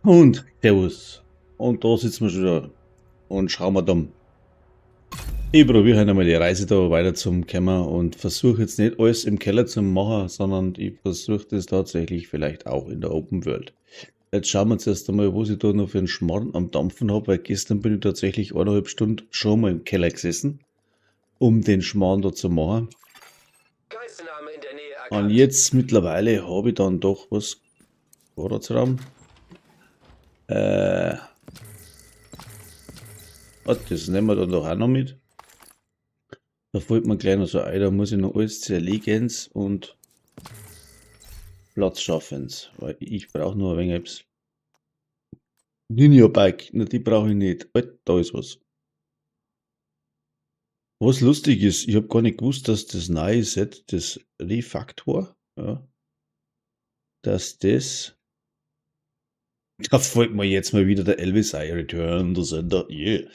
Und Servus. Und da sitzen wir schon wieder und schauen wir dann. Ich probiere heute einmal die Reise da weiter zum Kämmer und versuche jetzt nicht alles im Keller zu machen, sondern ich versuche das tatsächlich vielleicht auch in der Open World. Jetzt schauen wir uns erst einmal, was ich da noch für einen Schmarrn am Dampfen hab, weil gestern bin ich tatsächlich eineinhalb Stunden schon mal im Keller gesessen, um den Schmarrn da zu machen. Geiselnahme in der Nähe erkannt. Und jetzt mittlerweile habe ich dann doch was. Vorratsraum. Das nehmen wir dann doch auch noch mit. Da fällt mir gleich noch so ein, da muss ich noch alles zerlegen und Platz schaffen, weil ich brauche nur ein wenig etwas. Ninja Bike, na, die brauche ich nicht. Alter, da ist was. Was lustig ist, ich hab gar nicht gewusst, dass das neue Set, das Refaktor, ja, dass das, da folgt mir jetzt mal wieder der Elvis I Return the Sender, yeah.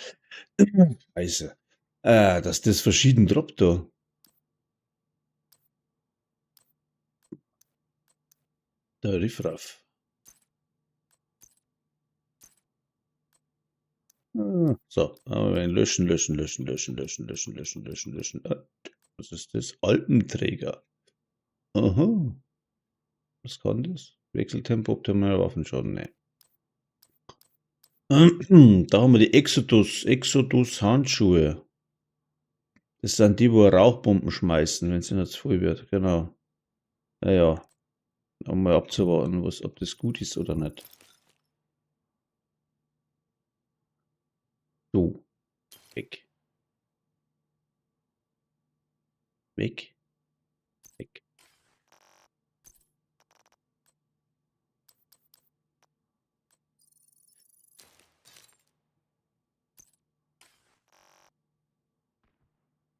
Scheiße. Dass das verschieden droppt da. Der Riffraff. Ah, so, aber wir löschen, löschen, löschen, löschen, löschen, löschen, löschen, löschen, löschen. Was ist das? Alpenträger. Aha. Was kann das? Wechseltempo, optimaler Waffenschaden, ne. Da haben wir die Exodus Handschuhe. Das sind die, wo Rauchbomben schmeißen, wenn es nicht zu voll wird. Genau. Naja. Um mal abzuwarten, ob das gut ist oder nicht. So. Weg. Weg. Weg.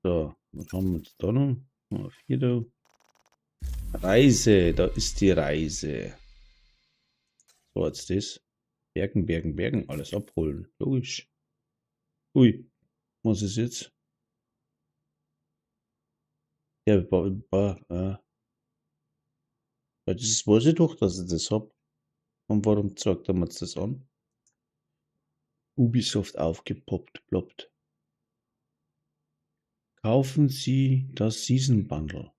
So, was haben wir jetzt da noch? Ah, 4 da. Reise, da ist die Reise. So, jetzt das. Bergen, Bergen, Bergen, alles abholen. Logisch. Ui, was ist jetzt? Ja, ba, ba, ja. Ja, das weiß ich doch, dass ich das hab. Und warum zeigt er mir jetzt das an? Ubisoft aufgepoppt, ploppt. Kaufen Sie das Season Bundle.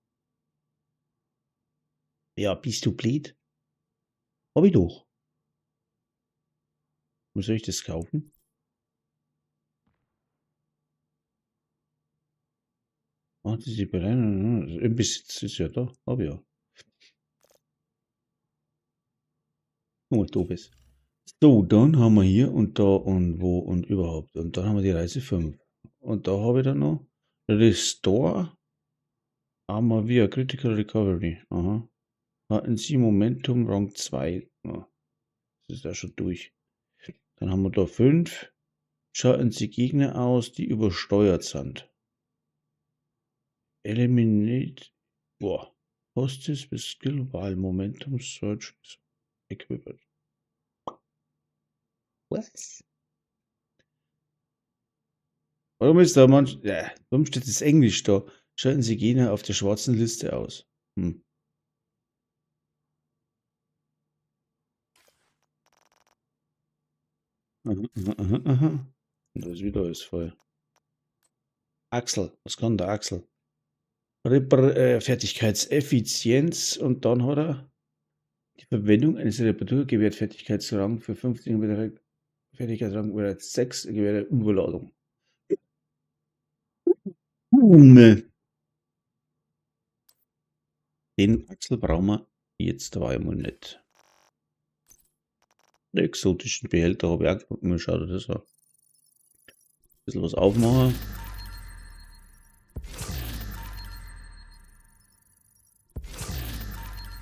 Ja, bist du blöd? Hab ich doch. Wo soll ich das kaufen? Ah, das ist die Bereinigung. Im Besitz ist ja da. Hab ich ja. Oh, doof ist. So, dann haben wir hier und da und wo und überhaupt. Und dann haben wir die Reise 5. Und da habe ich dann noch Restore Armor via Critical Recovery. Aha. Hatten Sie Momentum Rang 2. Ja, das ist ja schon durch. Dann haben wir da 5. Schalten Sie Gegner aus, die übersteuert sind. Eliminate. Boah. Hostis with Skill while Momentum Search is equipped. Was? Warum ist da manch, ja, warum steht das Englisch da? Schalten Sie Gegner auf der schwarzen Liste aus. Aha, aha, aha, aha. Und da ist wieder alles voll. Axel, was kann der Axel? Repar Fertigkeitseffizienz und dann hat er die Verwendung eines Reparaturgewehrs Fertigkeitsrang für 50 Fertigkeitsrang bereits 6 Gewehre Überladung. Junge. Den Axel brauchen wir jetzt aber einmal nicht. Den exotischen Behälter habe ich auch gefunden. Mir schaut das an. Ein bisschen was aufmachen.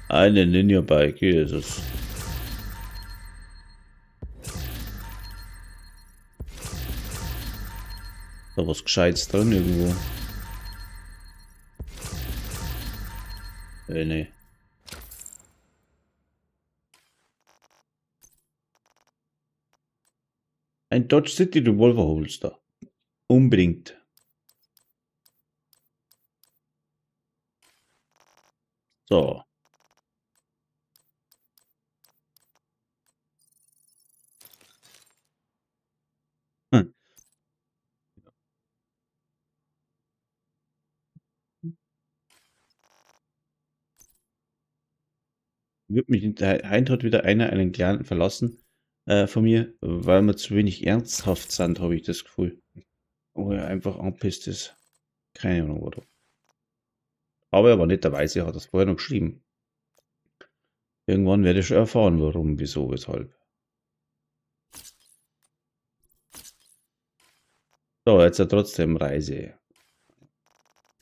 Eine Ninja Bike, hier ist es. Da was Gescheites drin irgendwo. Nee. Ein Dodge City Revolver Holster. Unbedingt. So. Wird mich, heute hat wieder einer einen Clan verlassen von mir, weil wir zu wenig ernsthaft sind, habe ich das Gefühl. Wo er einfach angepisst ist. Keine Ahnung, warum. Aber er war nicht dabei, sie hat das vorher noch geschrieben. Irgendwann werde ich schon erfahren, warum, wieso, weshalb. So, jetzt ja trotzdem Reise.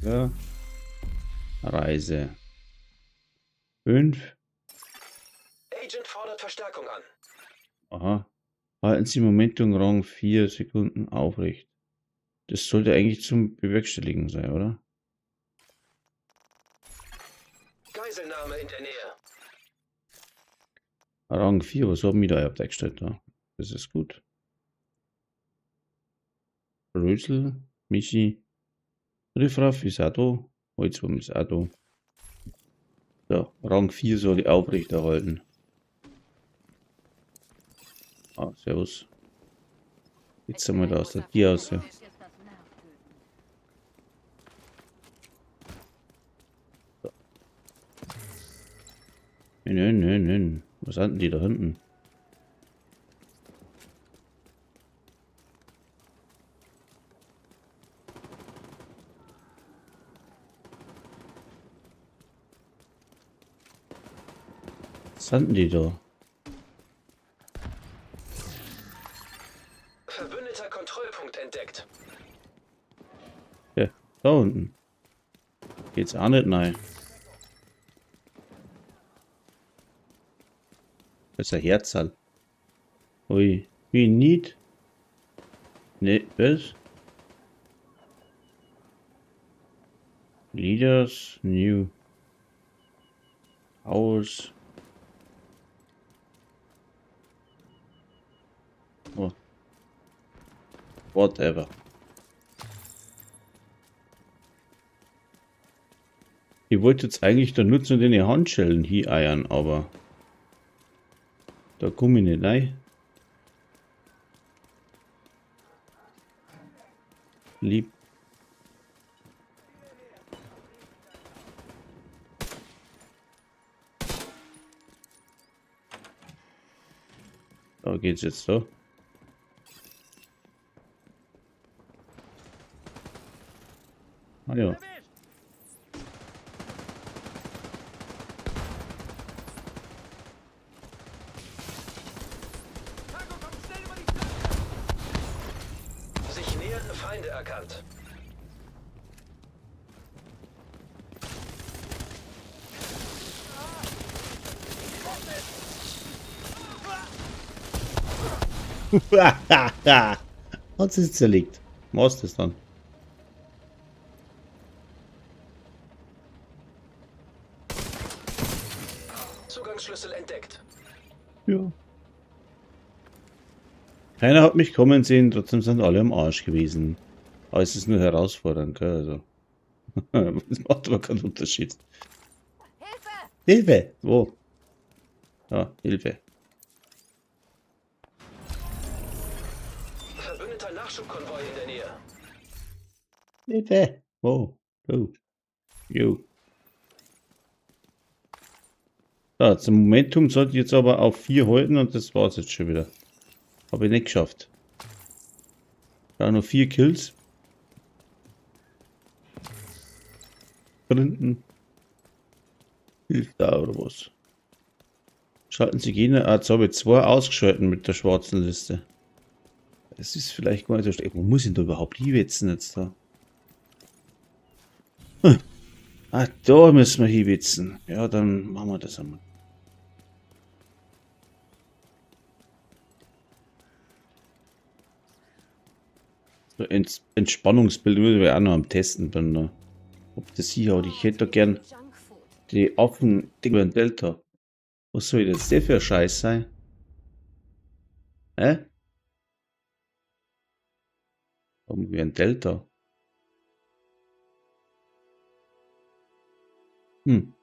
Ja. Reise. 5. Agent fordert Verstärkung an. Aha. Halten Sie Momentum Rang 4 Sekunden aufrecht. Das sollte eigentlich zum Bewerkstelligen sein, oder? Geiselnahme in der Nähe. Rang 4, was haben wir da überhaupt eingestellt? Da? Das ist gut. Rösel, Michi, Riffraff ist auch da. Holzwurm ist auch da. So, Rang 4 soll ich aufrechterhalten. Ah, servus. Jetzt sind wir da aus der Tür aus. Ja. So. Nein, nein, nein. Was sind denn die da hinten? Was sind denn die da? Verbündeter Kontrollpunkt entdeckt. Ja, da unten. Geht's auch nicht rein. Das ist ein Herzal. Ui, wie nicht? Ne, was? Leaders New House. Oh. Whatever. Ich wollte jetzt eigentlich da nur zu den Handschellen hier eiern, aber da komme ich nicht rein. Lieb. Da geht's jetzt so. Ah ja. Sich nähernde Feinde erkannt. Hat es zerlegt. Was ist das dann? Zugangsschlüssel entdeckt. Ja. Keiner hat mich kommen sehen, trotzdem sind alle am Arsch gewesen. Aber es ist nur herausfordernd, gell? Also. Das macht aber keinen Unterschied. Hilfe! Hilfe! Wo? Ja, Hilfe. Verbündeter Nachschubkonvoi in der Nähe. Hilfe! Wo? Wo? Jo. So, zum Momentum sollte ich jetzt aber auf 4 halten und das war's jetzt schon wieder. Habe ich nicht geschafft. Da noch 4 Kills. Sprinten. Hilft da oder was? Schalten Sie Gegner. Ah, jetzt habe ich 2 ausgeschalten mit der schwarzen Liste. Es ist vielleicht gar nicht so schlecht. Wo muss ich denn da überhaupt hinwetzen jetzt da? Hm. Ah, da müssen wir hinwetzen. Ja, dann machen wir das einmal. So, Entspannungsbild würde ich auch noch am Testen bin. Ne? Ob das hier hat. Ich hätte da gern die Affen Ding Delta. Was soll das denn für ein Scheiß sein? Hä? Haben wir ein Delta? Hm.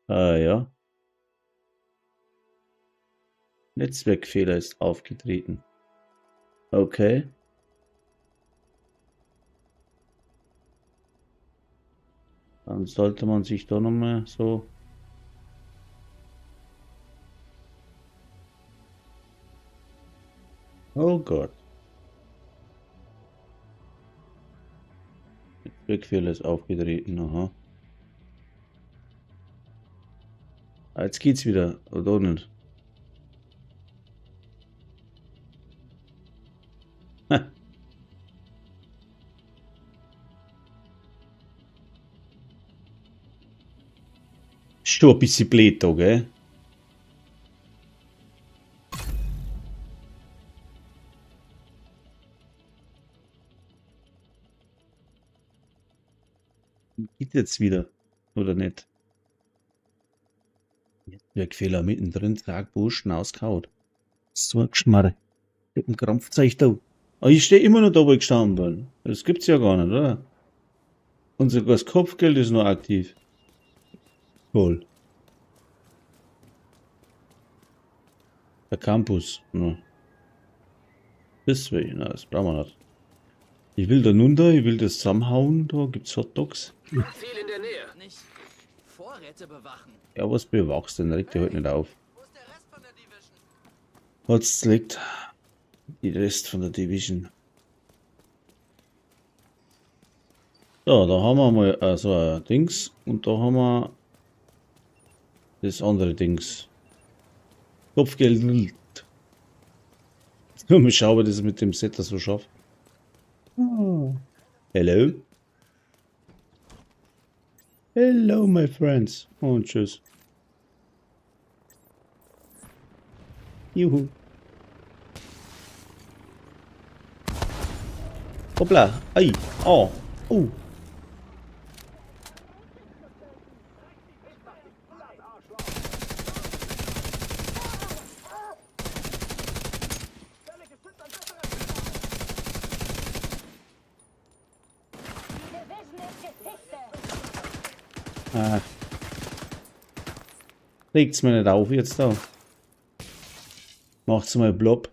Ah, ja. Netzwerkfehler ist aufgetreten. Okay. Dann sollte man sich da nochmal so... Oh Gott. Rückfehler ist aufgetreten, aha. Jetzt geht's wieder, oder auch nicht? Ha. Schon ein bisschen blöd da, gell? Geht jetzt wieder, oder nicht? Netzwerkfehler mittendrin, zack, Burschen ausgehauen. So ein Geschmarre. Mit dem Krampfzeug da. Aber ich stehe immer noch da, wo ich gestanden bin. Das gibt's ja gar nicht, oder? Und sogar das Kopfgeld ist noch aktiv. Toll. Der Campus. Ne. Deswegen, na, das brauchen wir nicht. Ich will da runter, ich will das zusammenhauen, da gibt's Hotdogs. Ziel in der Nähe. Nicht Vorräte bewachen. Ja, was bewachst denn? Regt dir heute nicht auf. Wo ist der Rest von der Division? Hat's liegt die Rest von der Division. So, da haben wir mal so ein Dings und da haben wir das andere Dings. Kopfgeld. Mal schauen, ob ich das mit dem Setter so schaffe. Oh. Hello. Hello, my friends. Und tschüss. Juhu. Hoppla. Ei. Oh. Oh. Ah. Regt's mir nicht auf jetzt da. Macht's mal blob.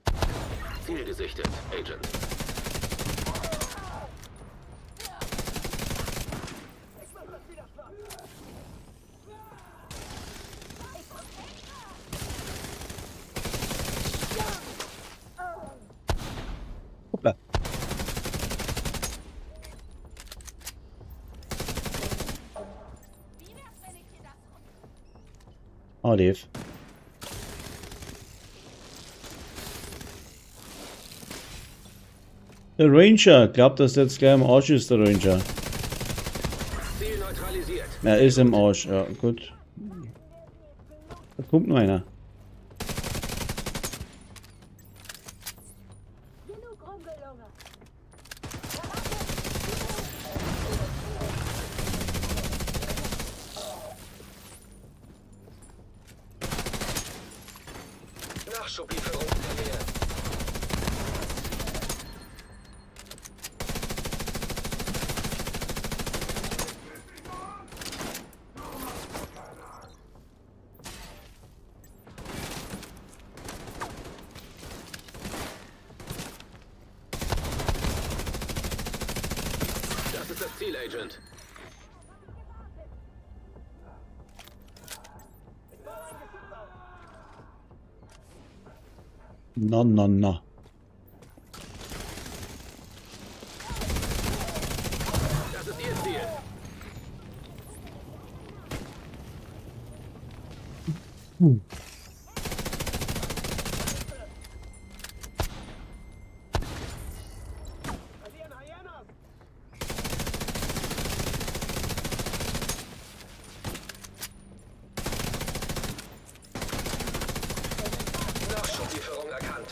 Ziel gesichtet, Agent. Hoppla. ADF. Der Ranger, glaubt, dass der jetzt gleich im Arsch ist, der Ranger. Ziel neutralisiert. Er ist im Arsch, ja, gut. Da kommt noch einer. Nachschublieferung in der Nähe. Das ist das Ziel, Agent. Na, na, na. Das ist Ihr Ziel. Nachschublieferung erkannt.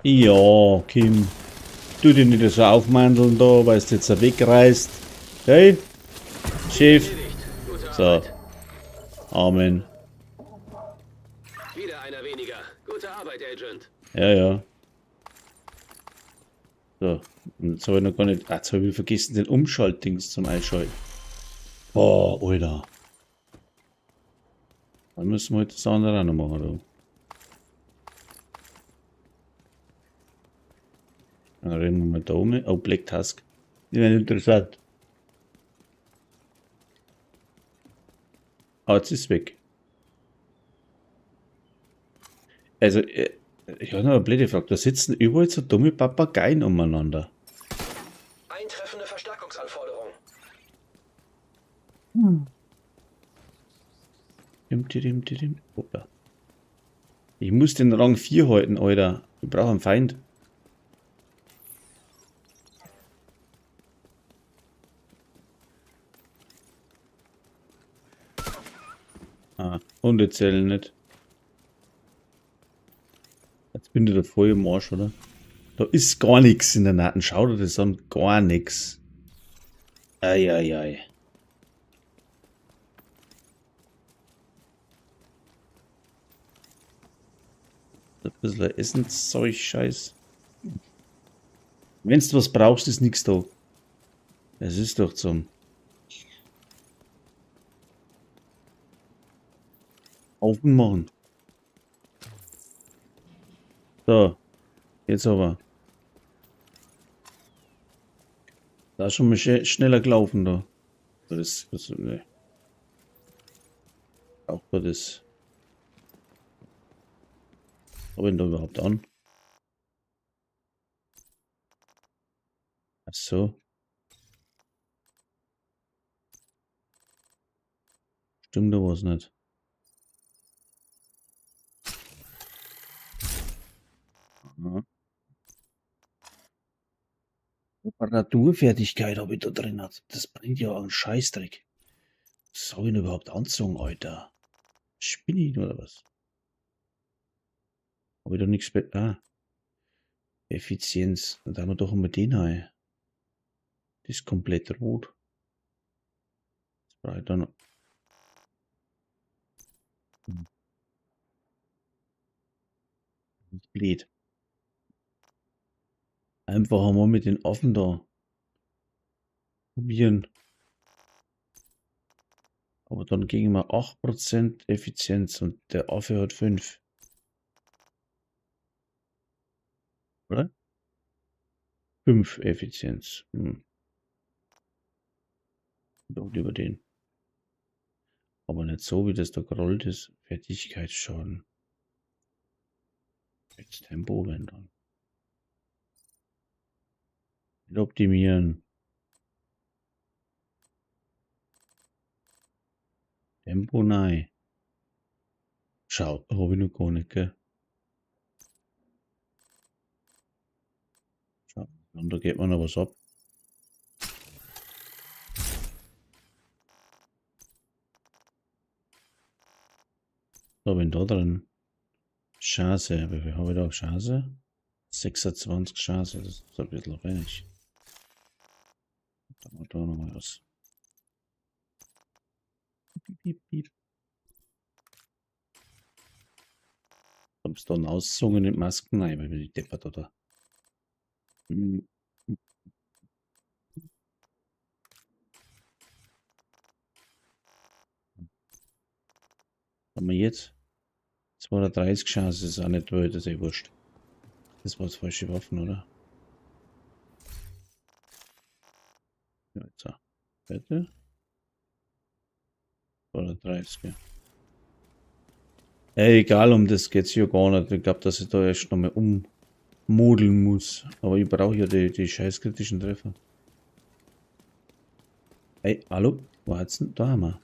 Ja, Kim. Du dich nicht so aufmandeln da, weil du jetzt wegreißt. Hey? Chef. So. Amen. Wieder einer weniger. Gute Arbeit, Agent. Ja, ja. So. Und jetzt habe ich noch gar nicht. Ah, jetzt habe ich vergessen, den Umschaltdings zum Einschalten. Oh, Alter. Dann müssen wir heute das andere auch noch machen, du. Dann reden wir mal da um. Oh, Black Tusk. Die wären interessant. Ah, jetzt ist es weg. Also, ich habe noch eine blöde Frage. Da sitzen überall so dumme Papageien umeinander. Eintreffende Verstärkungsanforderung. Dim, dim, dim, dim. Hoppla. Ich muss den Rang 4 halten, Alter. Ich brauche einen Feind. Ah, Hunde zählen nicht. Jetzt bin ich da voll im Arsch, oder? Da ist gar nichts in der Naht. Schau dir das an, gar nichts. Ei, ei, ei. Ein bisschen Essenszeug, Scheiß. Wenn du was brauchst, ist nichts da. Es ist doch zum Aufmachen. So, jetzt aber. Da ist schon mal schneller gelaufen da. Das ist, ne. Auch bei das. Hab ich ihn da überhaupt an? Ach so. Stimmt da was nicht. Aha. Reparaturfertigkeit hab ich da drin. Das bringt ja einen Scheißdreck. Was soll ich denn überhaupt anzogen, Alter? Spinne ich oder was? Hab ich doch nichts be-, ah. Effizienz. Da haben wir doch immer den hier. Das ist komplett rot. Das brauche ich da noch. Das ist blöd. Einfach mal mit den Affen da probieren. Aber dann gingen wir 8% Effizienz und der Affe hat 5. Oder? 5 Effizienz. Doch lieber den. Aber nicht so, wie das da gerollt ist. Fertigkeitsschaden. Jetzt Tempo, wenn dann. Optimieren. Tempo, nein. Schau, hab ich noch gar nicht, gell? Schau, und da geht man noch was ab. Was hab ich denn da drin? Chance, wie viel habe ich da? Chance? 26 Chance, das ist ein bisschen wenig. Dann da nochmal was. Piep, piep, piep. Kommst du dann auszungen in Masken? Nein, weil ich bin deppert, oder? Was haben wir jetzt? 230 Chance ist auch nicht wild, das ist eh wurscht. Das war jetzt falsche Waffen, oder? Ja, jetzt auch. Bitte. 230, ja. Ey, egal, um das geht's hier gar nicht. Ich glaub, dass ich da erst nochmal ummodeln muss. Aber ich brauche ja die scheiß kritischen Treffer. Ey, hallo? Wo hat's denn? Da haben wir.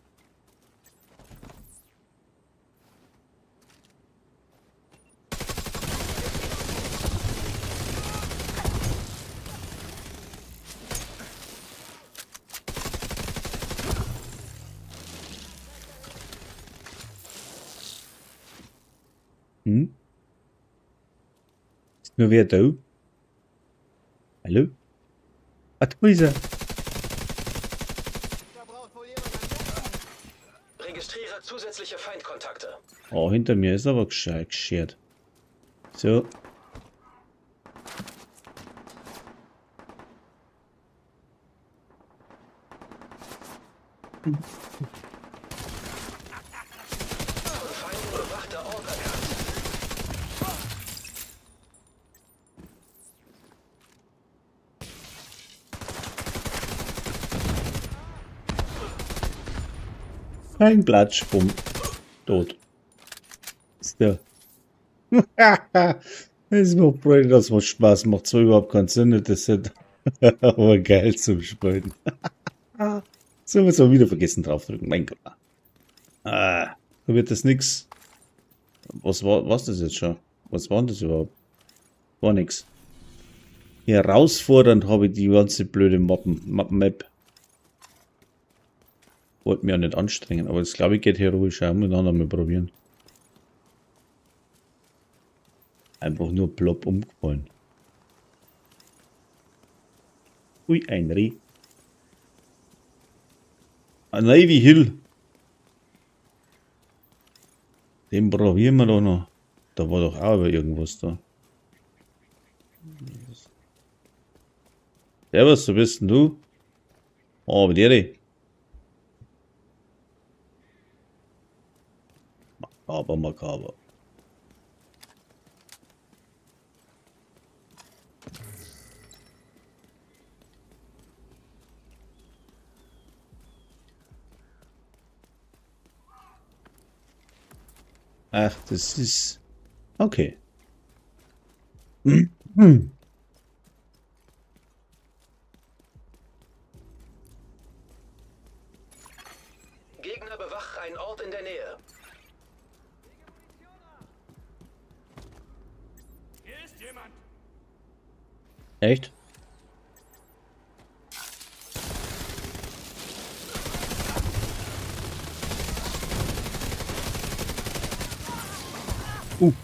Ist nur wer da? Hallo? Ah, da ist er. Registriere zusätzliche Feindkontakte. Oh, hinter mir ist aber gescheit geschert. So. Ein Platsch, bumm. Tot. Ist der. Es macht Freude, das macht Spaß, macht zwar überhaupt keinen Sinn, das ist aber geil zum Spielen. So, wir es wieder vergessen draufdrücken, mein Gott. Ah, da wird das nix. Was war was das jetzt schon? Was war denn das überhaupt? War nix. Herausfordernd habe ich die ganze blöde Map. Wollte mich ja nicht anstrengen, aber das glaube ich geht heroisch auch. Muss ich noch mal probieren. Einfach nur plopp umgefallen. Ui, ein Reh. Ein Navy Hill. Den probieren wir doch noch. Da war doch auch irgendwas da. Servus, wo bist denn du? Oh, mit dir. Makaber, makaber. Ach, das ist... Okay. Hm. Gegner bewachen einen Ort in der Nähe. Hier ist jemand. Echt?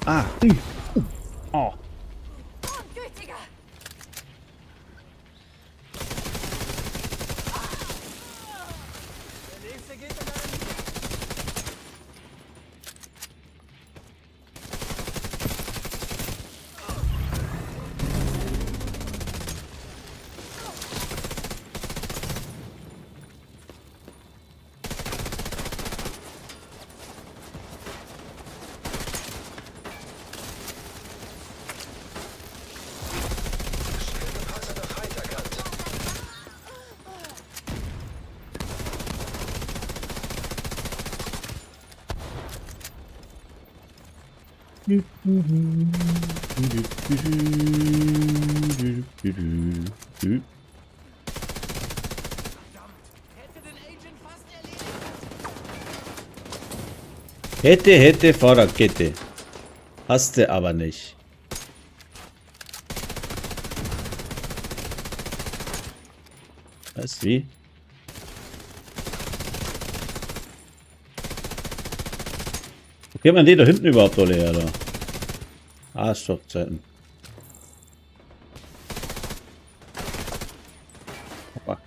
Ah, oh. Gütiger! Schwer gepanzerter Feind erkannt. Hätte den Agent fast erledigt. Hätte, hätte, Fahrradkette. Hast du aber nicht. Weißt du wie? Wo kennt man die da hinten überhaupt alle her, da? Ah, Stockzeiten. Hoppa.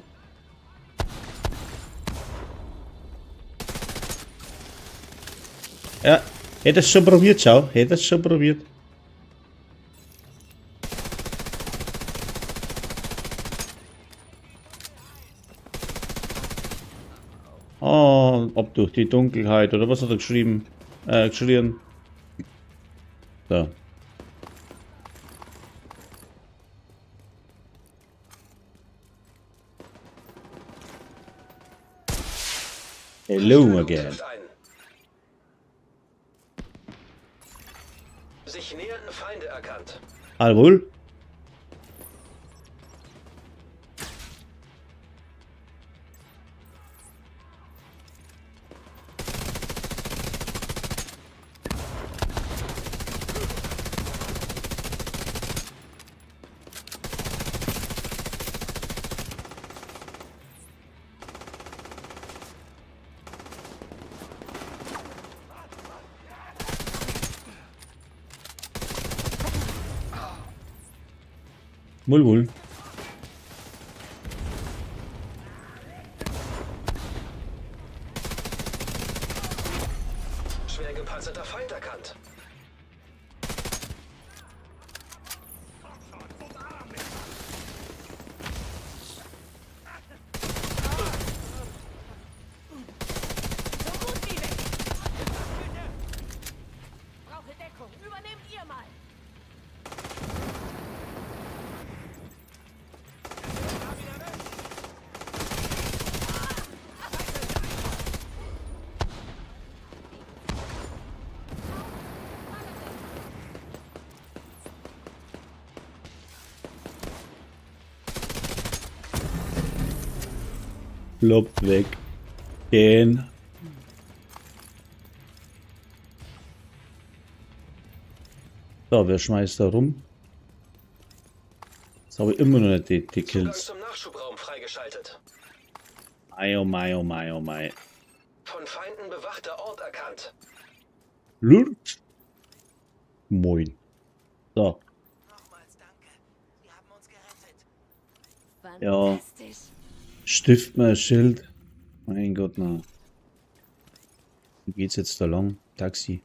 Ja, hätte es schon probiert, schau. Hätte es schon probiert. Oh, ob durch die Dunkelheit oder was hat er geschrieben? Geschrien. So. Hello Verstärkung again. trifft ein. Sich nähernden Feinde erkannt. Jawohl. Wohl, wohl. Schwer gepanzerter Feind erkannt. So gut wie weg. Brauche Deckung. Übernehmt ihr mal. Plopp weg. Gehen. So, wer schmeißt da rum? Jetzt habe ich immer noch nicht die Zugang Kills. zum Nachschubraum freigeschaltet. Ei, oh mei, oh mei, oh mei. Von Feinden bewachter Ort erkannt. Lurt. Moin. So, Nochmals danke. Sie haben uns gerettet. Ja. Fantastisch. Stift mal ein Schild. Mein Gott, na. Wie geht's jetzt da lang? Taxi.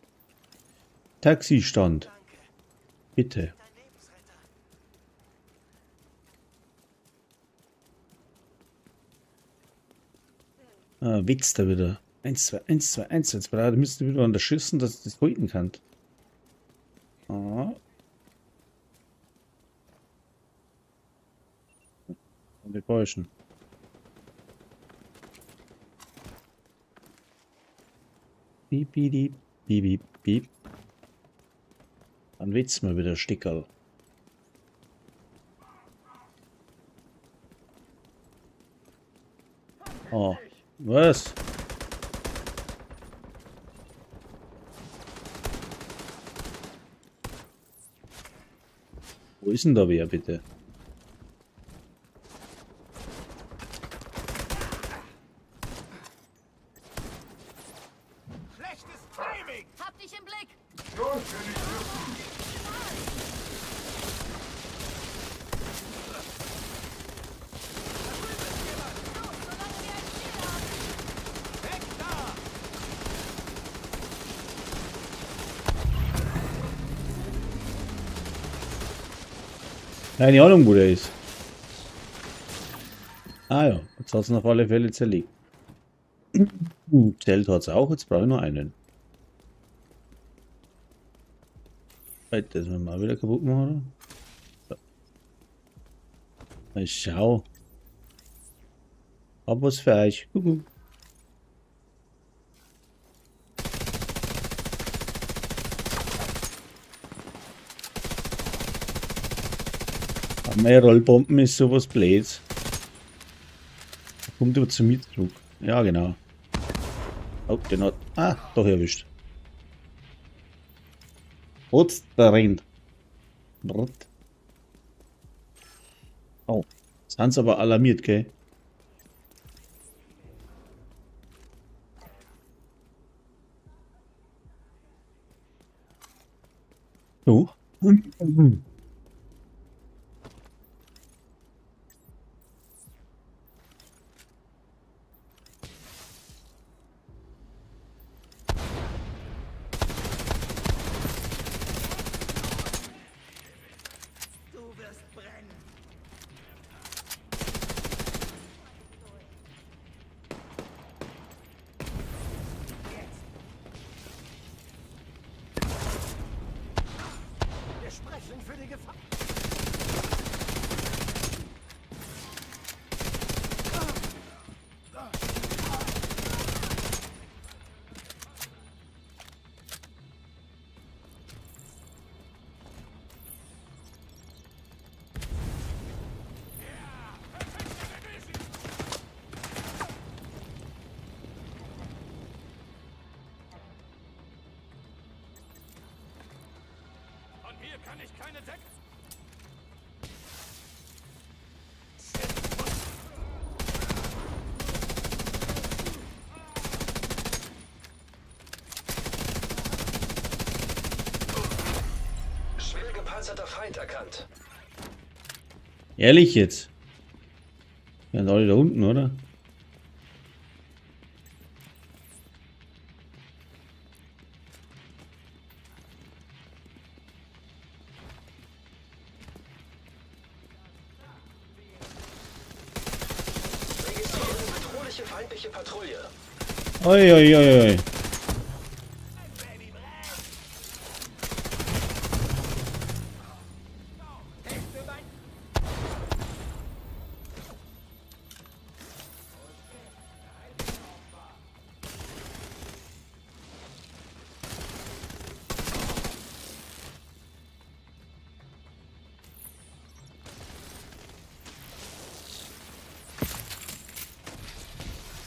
Taxistand. Danke. Bitte. Dein Lebensretter. Ah, Witz da wieder. 1, 2, 1, 2, 1. Jetzt braucht müsst ihr wieder an der Schüssen, dass ich das halten kann. Ah. Und die Bäuschen. Piep, piep, piep, piep, piep. Dann wird's mal wieder Stickerl. Oh, was? Wo ist denn da wer, bitte? Schlechtes Timing! Hab dich im Blick. Solange wir ein Ziel haben. Weg da! Keine Ahnung, wo der ist. Ah ja, jetzt hat es auf alle Fälle zerlegt. Zelt hat es auch, jetzt brauche ich nur einen. Das müssen wir mal wieder kaputt machen, oder? So. Mal schau. Hab was für euch. Kuckuck. Aber meine Rollbomben ist sowas Blöds. Kommt aber zu mir zurück. Ja, genau. Oh, den hat. Ah, doch erwischt. Hat's drin. Brrrt. Oh. Sind aber alarmiert, gell? So. Du wirst brennen. Jetzt. Wir sprechen für die Gefahr. Von hier kann ich keine Deck. Schwer gepanzerter Feind erkannt. Ehrlich jetzt? Die sind alle da unten, oder? Registrieren bedrohliche feindliche Patrouille. Oi, oi, oi, oi.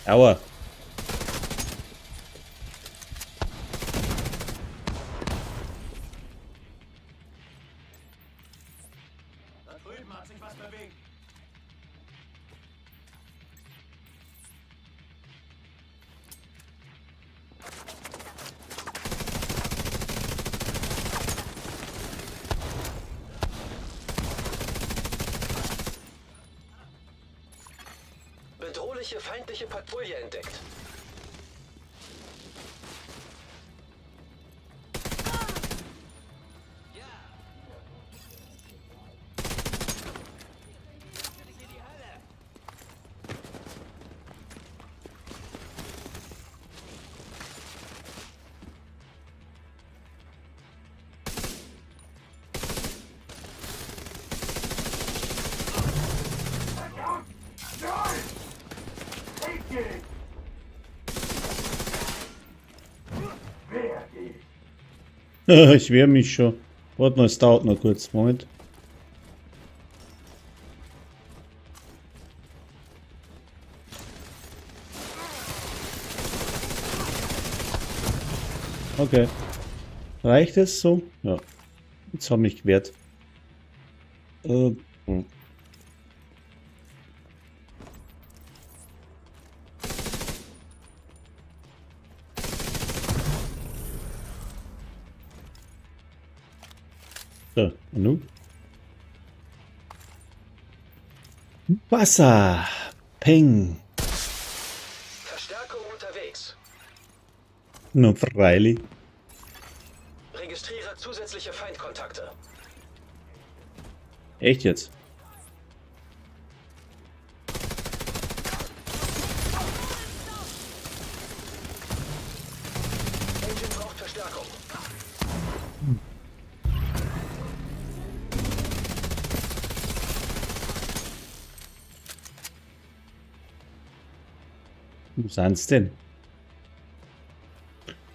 Aua. Da drüben hat sich was bewegt. Bedrohliche feindliche Patrouille entdeckt. Ich wehre mich schon. Warte mal, es dauert noch kurz. Moment. Okay. Reicht es so? Ja. Jetzt habe ich mich gewehrt. So, und nun? Wasser! Peng! Verstärkung unterwegs. Na, freilich. Registriere zusätzliche Feindkontakte. Echt jetzt? Engine braucht Verstärkung. Wo sind's denn?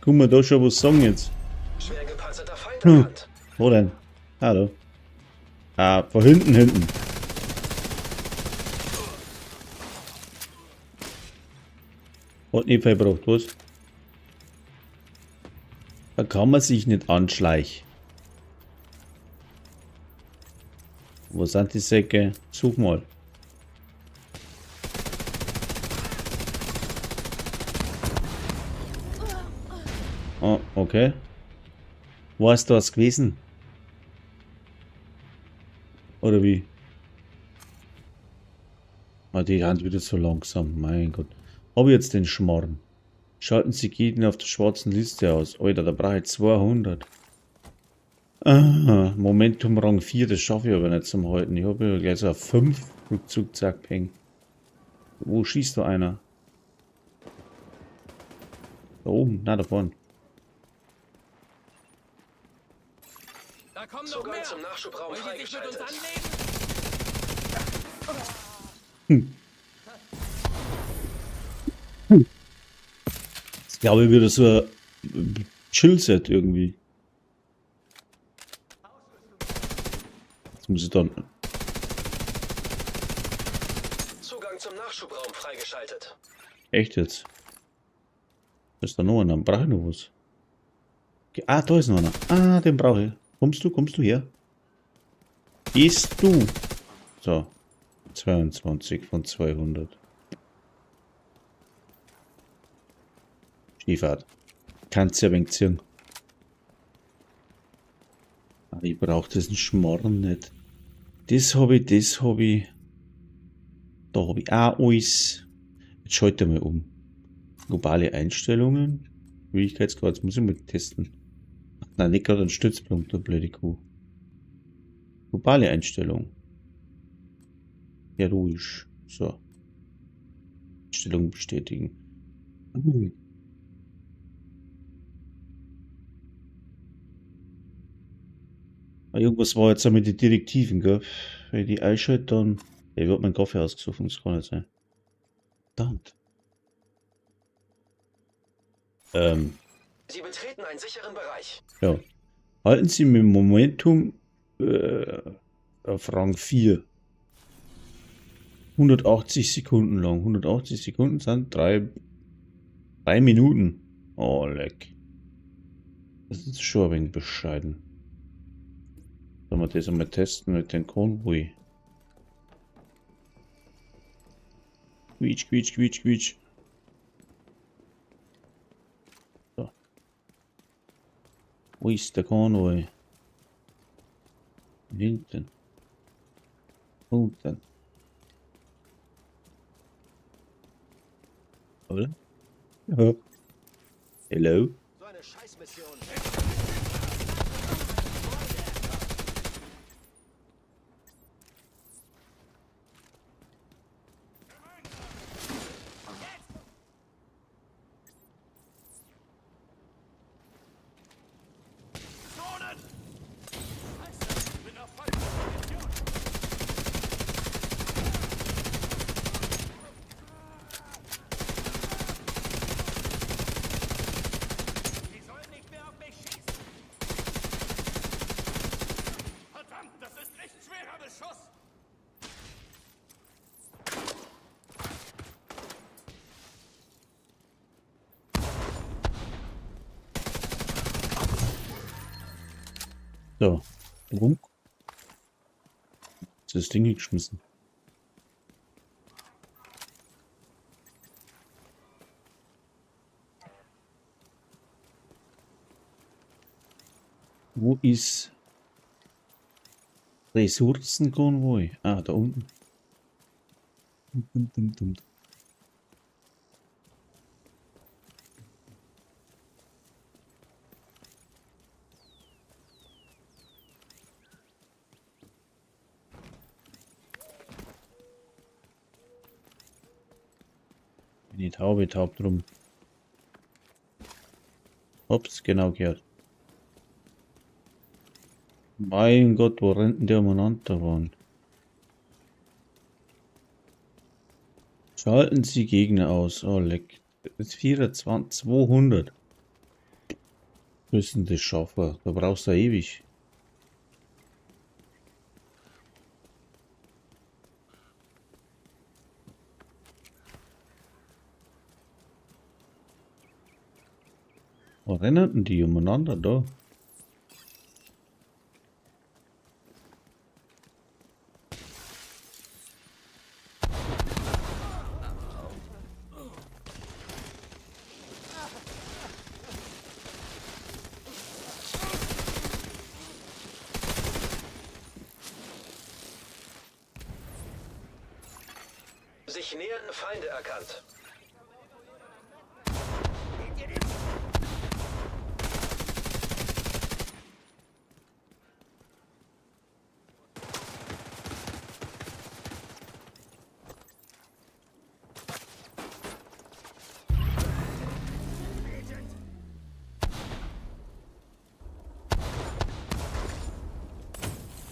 Guck mal, da schon was sagen jetzt. Schwer gepanzerter Feind erkannt. Wo denn? Hallo. Ah, von hinten, hinten. Hat nicht viel gebraucht, was? Da kann man sich nicht anschleichen. Wo sind die Säcke? Such mal. Oh, okay. Wo ist das gewesen? Oder wie? Ah, die Hand wieder so langsam. Mein Gott. Hab ich jetzt den Schmarrn? Schalten Sie Gegner auf der schwarzen Liste aus. Alter, da brauche ich 200. Ah, Momentum Rang 4, das schaffe ich aber nicht zum Halten. Ich habe ja gleich so ein 5 Rückzug, zack, peng. Wo schießt da einer? Da oben, na da vorne. Da kommen noch Zugang mehr. zum Nachschubraum Wollen die sich mit uns freigeschaltet. anlegen? Das glaube ich wieder so ein Chillset irgendwie. Jetzt muss ich dann. Zugang zum Nachschubraum freigeschaltet. Echt jetzt? Da ist da noch einer. Brauche ich noch was? Okay. Ah, da ist noch einer. Ah, den brauche ich. Kommst du her? Gehst du? So. 22 von 200. Skifahrt. Kannst ja ein wenig ziehen. Ah, ich brauch diesen Schmarrn nicht. Das hab ich, das hab ich. Da hab ich auch alles. Jetzt schalte ich mal um. Globale Einstellungen. Schwierigkeitsgrad, das muss ich mal testen. Ach, nein, nicht gerade ein Stützpunkt, du blöde Kuh. Globale Einstellung. Heroisch. So. Einstellung bestätigen. Ah, irgendwas war jetzt auch mit den Direktiven, gell? Wenn ich die einschalte, dann. Ey, ich hab meinen Kaffee ausgesoffen, das kann nicht sein. Verdammt. Sie betreten einen sicheren Bereich. Ja. Halten Sie mit Momentum auf Rang 4. 180 Sekunden lang. 180 Sekunden sind 3 Minuten. Oh, leck. Das ist schon ein wenig bescheiden. Sollen wir das einmal testen mit dem Konvoi? Quietsch, quietsch, quietsch, quietsch. So. Wo ist der Konvoi? Hinten. Unten. Oder? Ja. Hello? So eine Scheißmission. Sie sollen nicht mehr auf mich schießen! Verdammt, das ist echt schwerer Beschuss! So. Rum. Das Ding hier geschmissen. Wo ist Ressourcenkonvoi? Ah, da unten. Dum, dum, dum, dum. Die Taube taub drum. Ups, genau gehört. Mein Gott, wo rennt denn der umeinander waren? Schalten Sie Gegner aus. Oh, leck. Das ist 24, 200. Müssen das schaffen. Da brauchst du ja ewig. Wo rennen denn die umeinander da? Sich nähernde Feinde erkannt.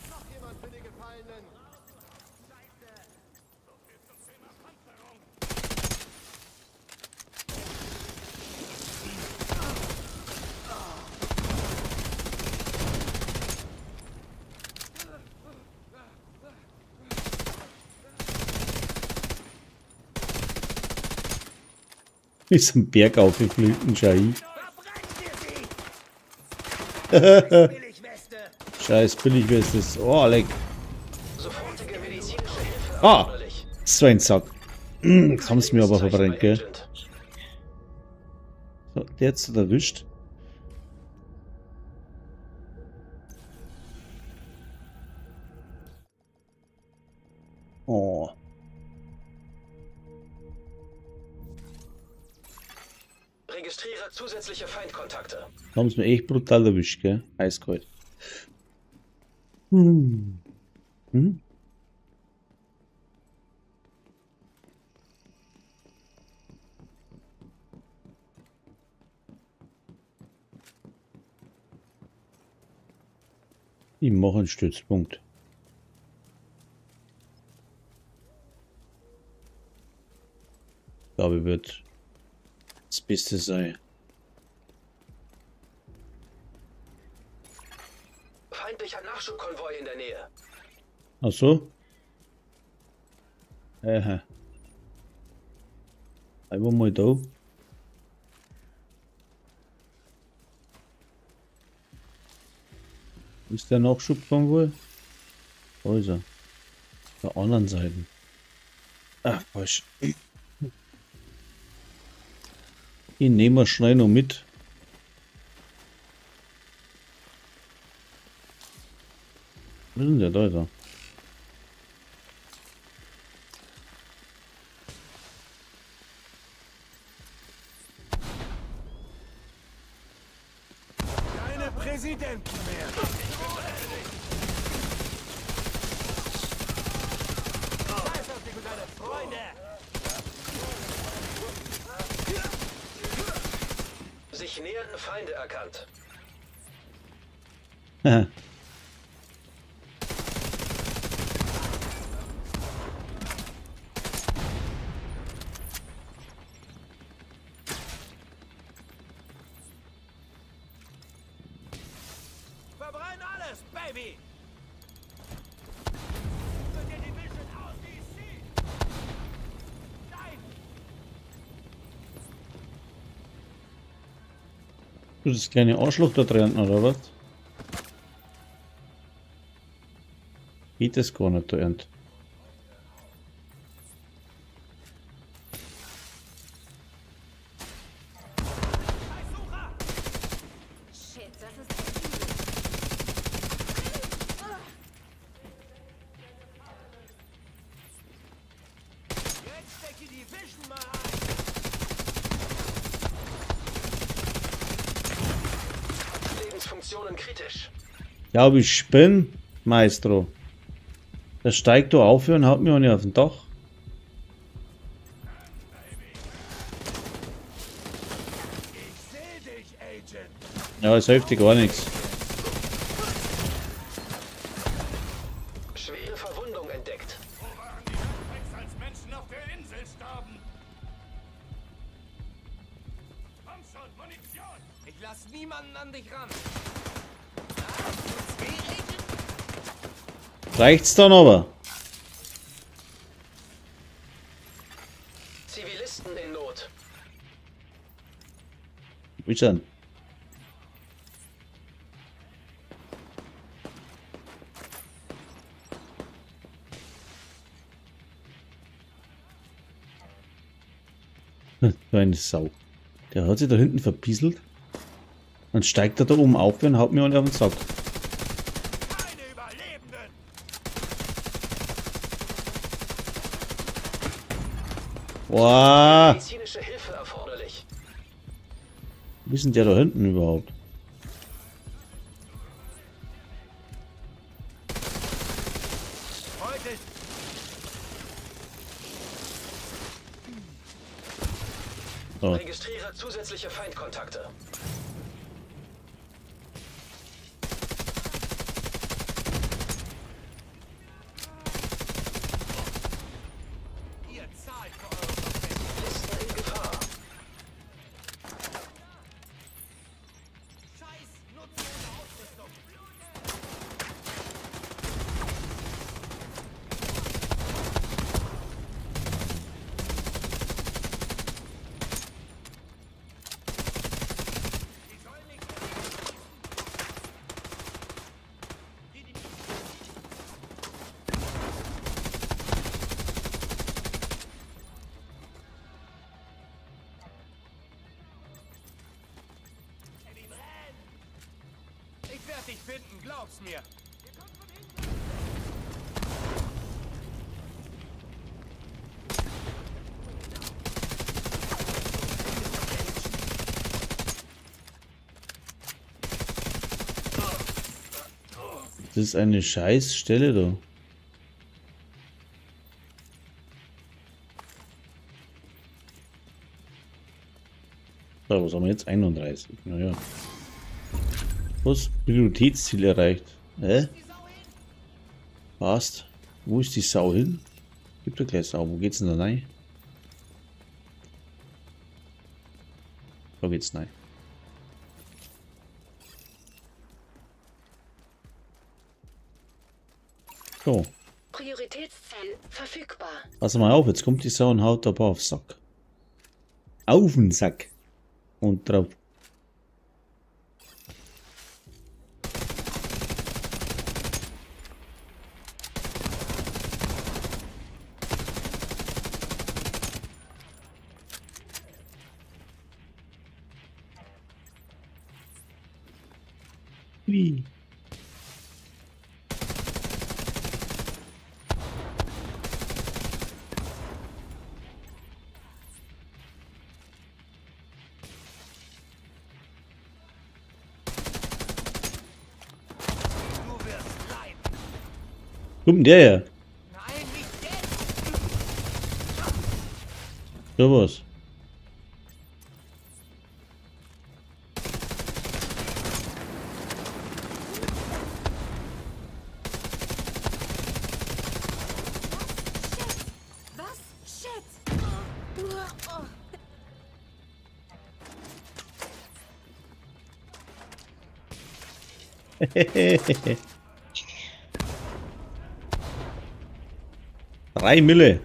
Noch jemand für die Gefallenen! Ist ein Berg aufgeflogen, Schai. Verbrennen wir sie! Billigweste! Scheiß Billigweste. Oh, leck. Sofortige medizinische Hilfe Ah! erforderlich. So ein Sack. Jetzt haben sie mir aber Lebenszeichen verbrennt, bei gell? Agent. So, der hat's erwischt. Oh. Registriere zusätzliche Feindkontakte. Da haben sie mir echt brutal erwischt, gell? Eiskalt. Hm. Hm? Ich mache einen Stützpunkt. Ich glaube, wird das Beste sein. Feindlicher Nachschubkonvoi in der Nähe. Ach so. Aha. Einfach mal da. Ist der Nachschub von wohl? Da ist er. Auf der anderen Seite. Ach, falsch. Den nehmen wir schnell noch mit. Wo ist denn der? Da ist er. Keine Präsidenten mehr. Scheiß auf dich und deine Freunde. Sich nähernde Feinde erkannt. Verbrenn alles, Baby. Mit der Division aus DC. Nein. Du, das kleine Arschloch da drin, oder was? Geht das gar nicht da ernst? Shit, das ist echt übel. Jetzt steck die Division mal ein. Lebensfunktionen kritisch. Ja, ich spinn, Maestro. Der steigt da auf und haut mir auch nicht auf den Dach. Ich seh dich, Agent. Ja, es hilft dir gar nichts. Schwere Verwundung entdeckt. Wo waren die Backpacks, als Menschen auf der Insel starben? Komm schon, Munition! Ich lass niemanden an dich ran. Reicht's dann aber? Zivilisten in Not. Wie ist denn? So eine Sau. Der hat sich da hinten verbieselt. Dann steigt er da oben auf und haut mir auf den Sack. Keine Überlebenden! Boah. Medizinische Hilfe erforderlich. Wo ist denn der da hinten überhaupt? Heute ist So. Registriere zusätzliche Feindkontakte. ihr zahlt für eure Verbrechen. Zivilisten in Gefahr. Scheiß nutzlose Ausrüstung. Die sollen nicht mehr schießen. Die Ich werde dich finden, glaub's mir. Das ist eine Scheißstelle da. So, was haben wir jetzt? 31. Naja. Was? Prioritätsziel erreicht. Hä? Passt. Wo ist die Sau hin? Gibt doch gleich Sau. Wo geht's denn da rein? Da geht's rein. So. Prioritätsziel verfügbar. Pass mal auf, jetzt kommt die Sau und haut da ein paar auf Sack. Auf den Sack. Und drauf. Wie? Du wirst leiden. Kommt denn der her? Nein, nicht jetzt. So was. Was? Shit! Oh. Oh. Drei Mille.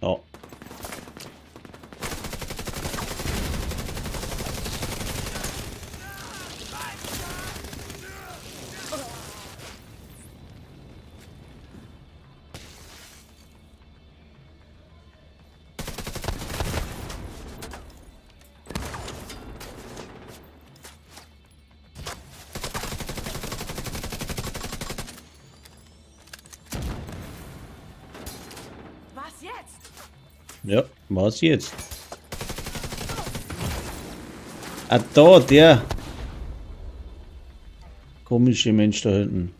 Ja. Was jetzt? Ja, was jetzt? Ah, da, der komische Mensch da hinten.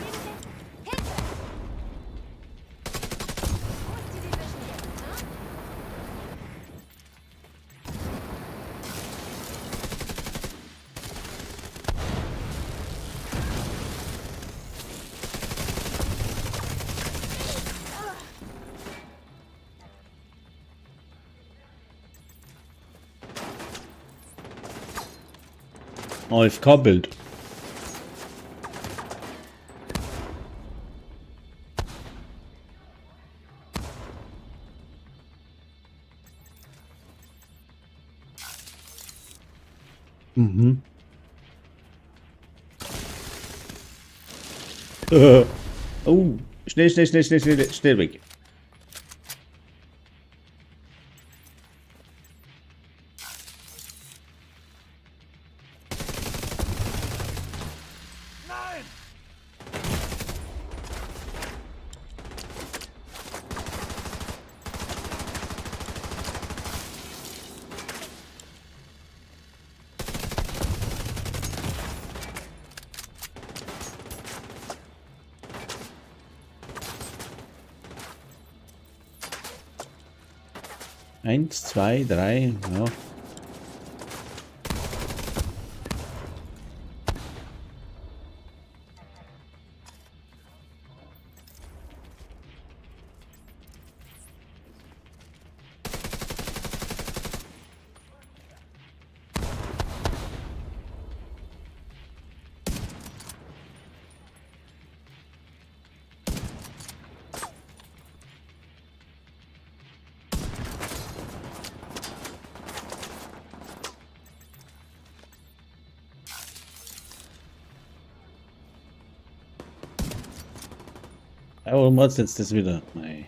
Hilfe! Wo ist die Division jetzt, ne? AFK-Bild. Mhm. Oh, schnell, schnell, schnell, schnell, schnell, schnell weg. Nein! Eins, zwei, drei, ja. Ja, warum hat's jetzt das wieder? Nein.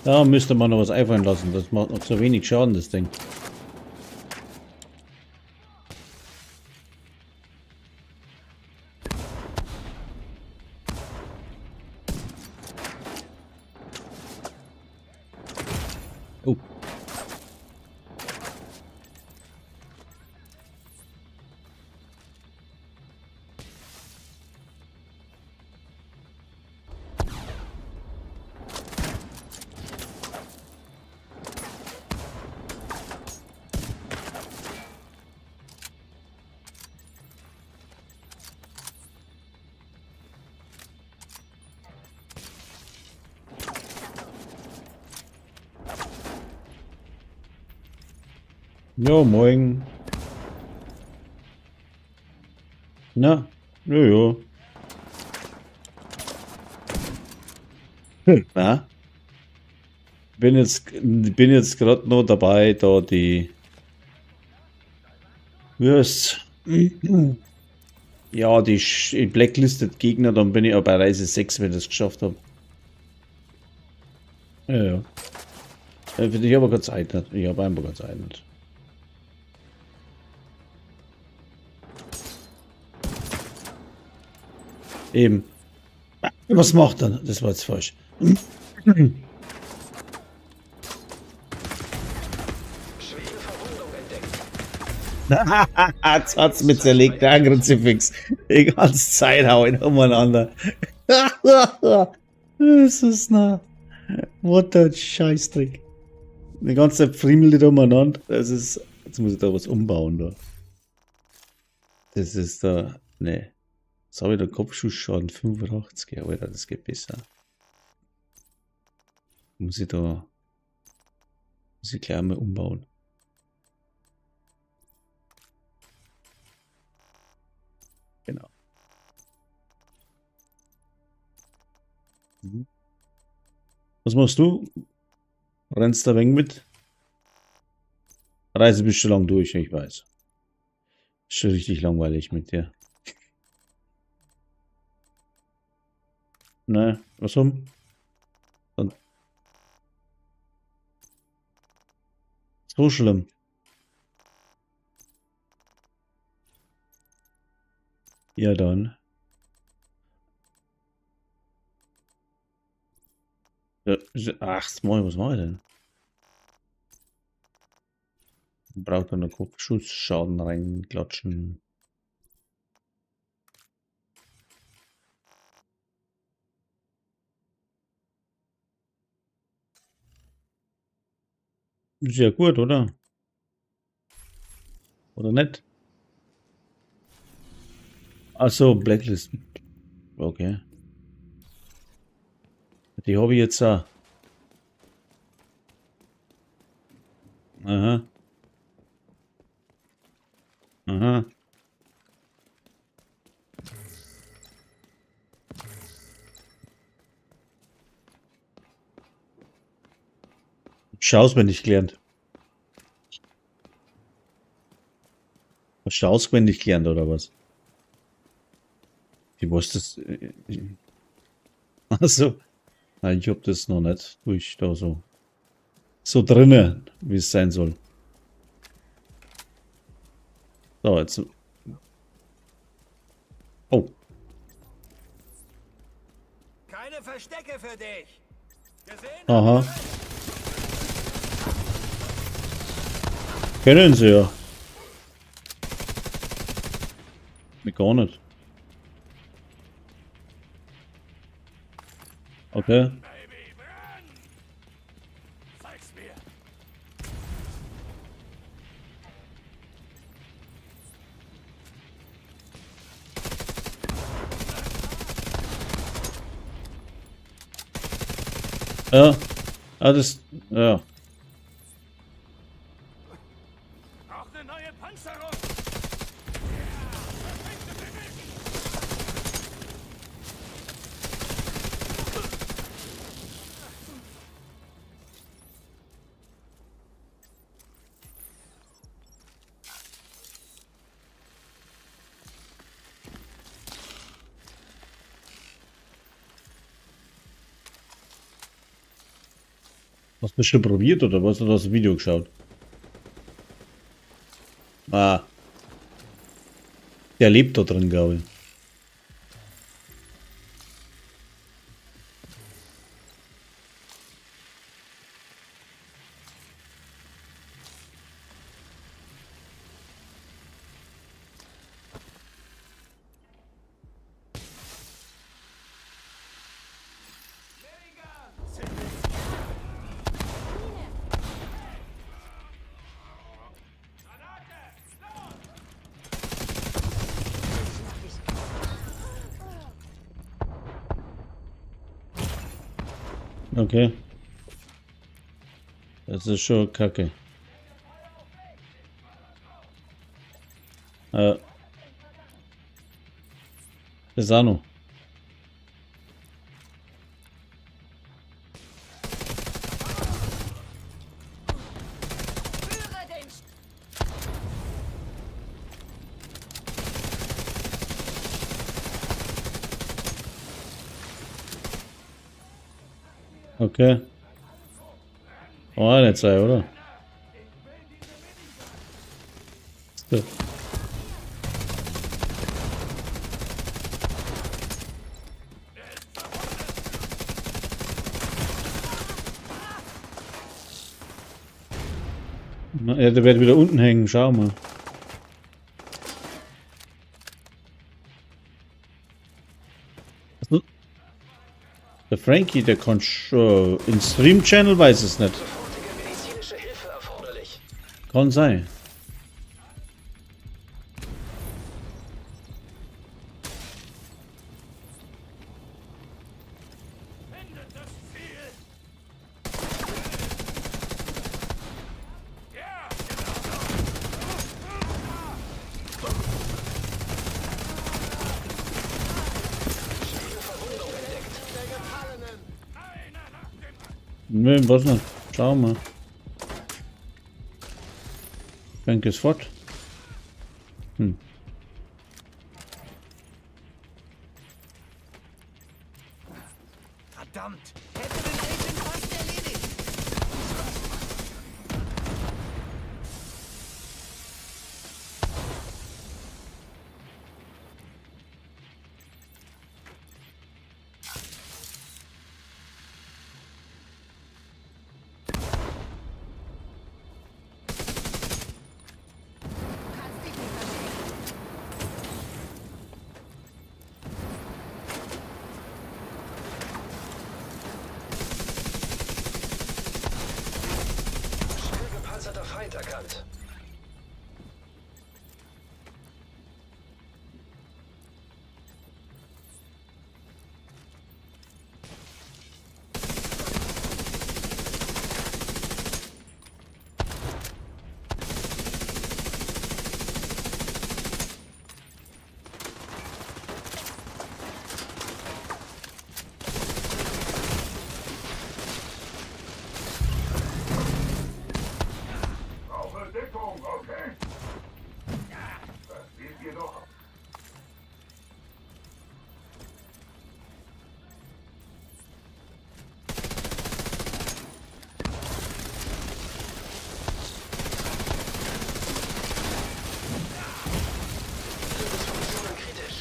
Da müsste man noch was einfallen lassen. Das macht noch zu wenig Schaden, das Ding. Oh. Ja, moin. Na, ja, ja. Na? Bin jetzt gerade noch dabei, da die. Wie heißt's? Ja, die Blacklisted Gegner, dann bin ich auch bei Reise 6, wenn ich das geschafft habe. Ja, ja. Ich habe keine Zeit nicht. Ich habe einfach keine Zeit nicht. Eben. Was macht er? Das war jetzt falsch. Schwere Verwundung entdeckt. Jetzt hat's mit zerlegt, der Kruzifix. Die ganze Zeit hau ich umeinander. Das ist na. What a Scheißdreck. Die ganze Zeit friemelt umeinander. Das ist. Jetzt muss ich da was umbauen da. Das ist da. Ne. Jetzt habe ich da Kopfschussschaden 85. Alter, das geht besser. Muss ich da. Muss ich gleich mal umbauen. Genau. Mhm. Was machst du? Rennst da wenig mit? Reise bist du lang durch, ich weiß. Ist schon richtig langweilig mit dir. Ne, was um? Dann. So schlimm. Ja, dann. Ja, ach, moin, was mache ich denn? Braucht einen Kopfschussschaden reinklatschen. Ist ja gut, oder? Oder nicht? Ach so, Blacklist. Okay. Die habe ich jetzt auch. Aha. Aha. Hast du auswendig gelernt? Hast du auswendig gelernt oder was? Ich weiß das. Also, nein, ich hab das noch nicht durch da so. So drinne, wie es sein soll. So, jetzt. Oh. Keine Verstecke für dich. Gesehen? Aha. Kennen sie ja. Nee, gar nicht. Okay. Baby, brenn! Zeig's mir! Ja. Ah, das. Ja. Braucht eine neue Panzerung! Ja, perfekte Bewegung! Hast du das schon probiert oder was? Oder hast du ein Video geschaut? Ah. Der lebt da drin, glaube ich. Okay. Das ist schon kacke. Das auch noch. Okay. Oh, nicht sein, oder? So. Na, ja, der wird wieder unten hängen, schau mal. Der Frankie, der kann schon im Stream-Channel, weiß es nicht. Sofortige medizinische Hilfe erforderlich. Kann sein. Findet das Ziel! Ja, genau so! Verwundung entdeckt. Einer nach dem Nee, was nicht. Schau mal. Frank ist fort. Verdammt! Hätte den Agent fast erledigt! Du kannst dich nicht verstecken. Schwer gepanzerter Feind erkannt. Brauche Deckung, okay? Das seht ihr doch. Lebensfunktionen kritisch.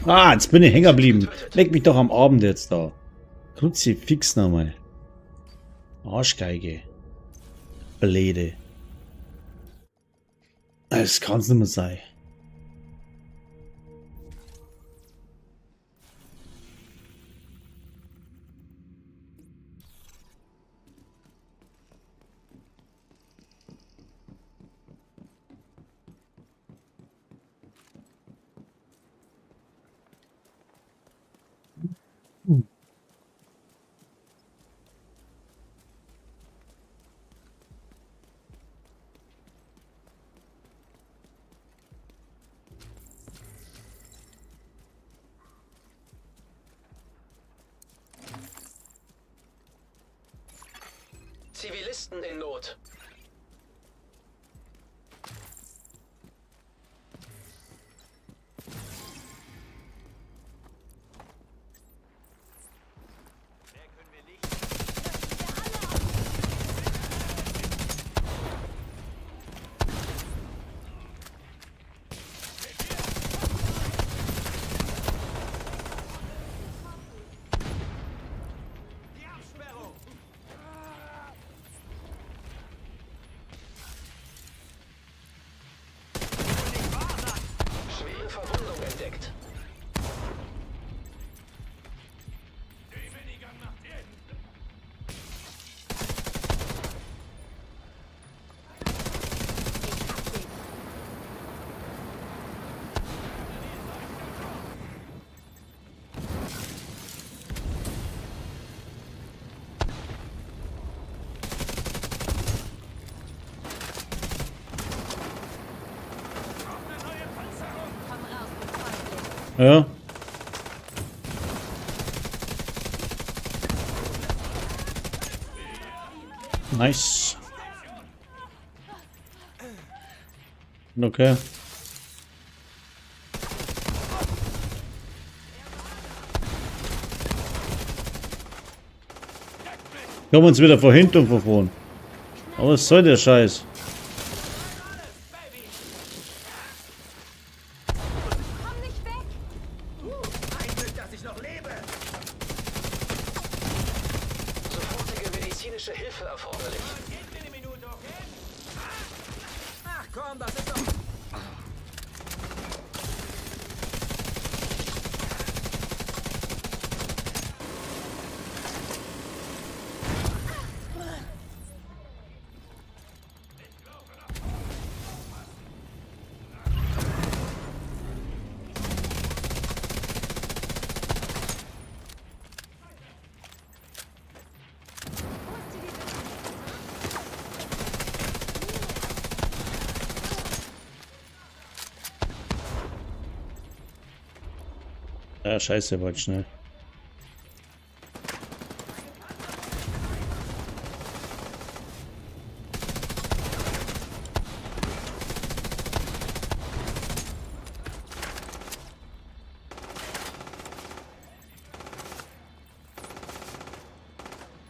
Ah, jetzt bin ich hängen geblieben. Leck mich doch am Abend jetzt da. Kruzifix nochmal. Arschgeige. Blöde. Das kann's nicht mehr sein. Zivilisten in Not. Die Absperrung! Ja. Nice. Okay. Kommen uns wieder von hinten und von vorn. Aber was soll der Scheiß? Komm nicht weg! Ein Glück, dass ich noch lebe. Sofortige medizinische Hilfe erforderlich. Gib mir eine Minute, okay? Ach komm, das ist doch... Wo ist die Waffe? Ja, scheiße, war jetzt schnell.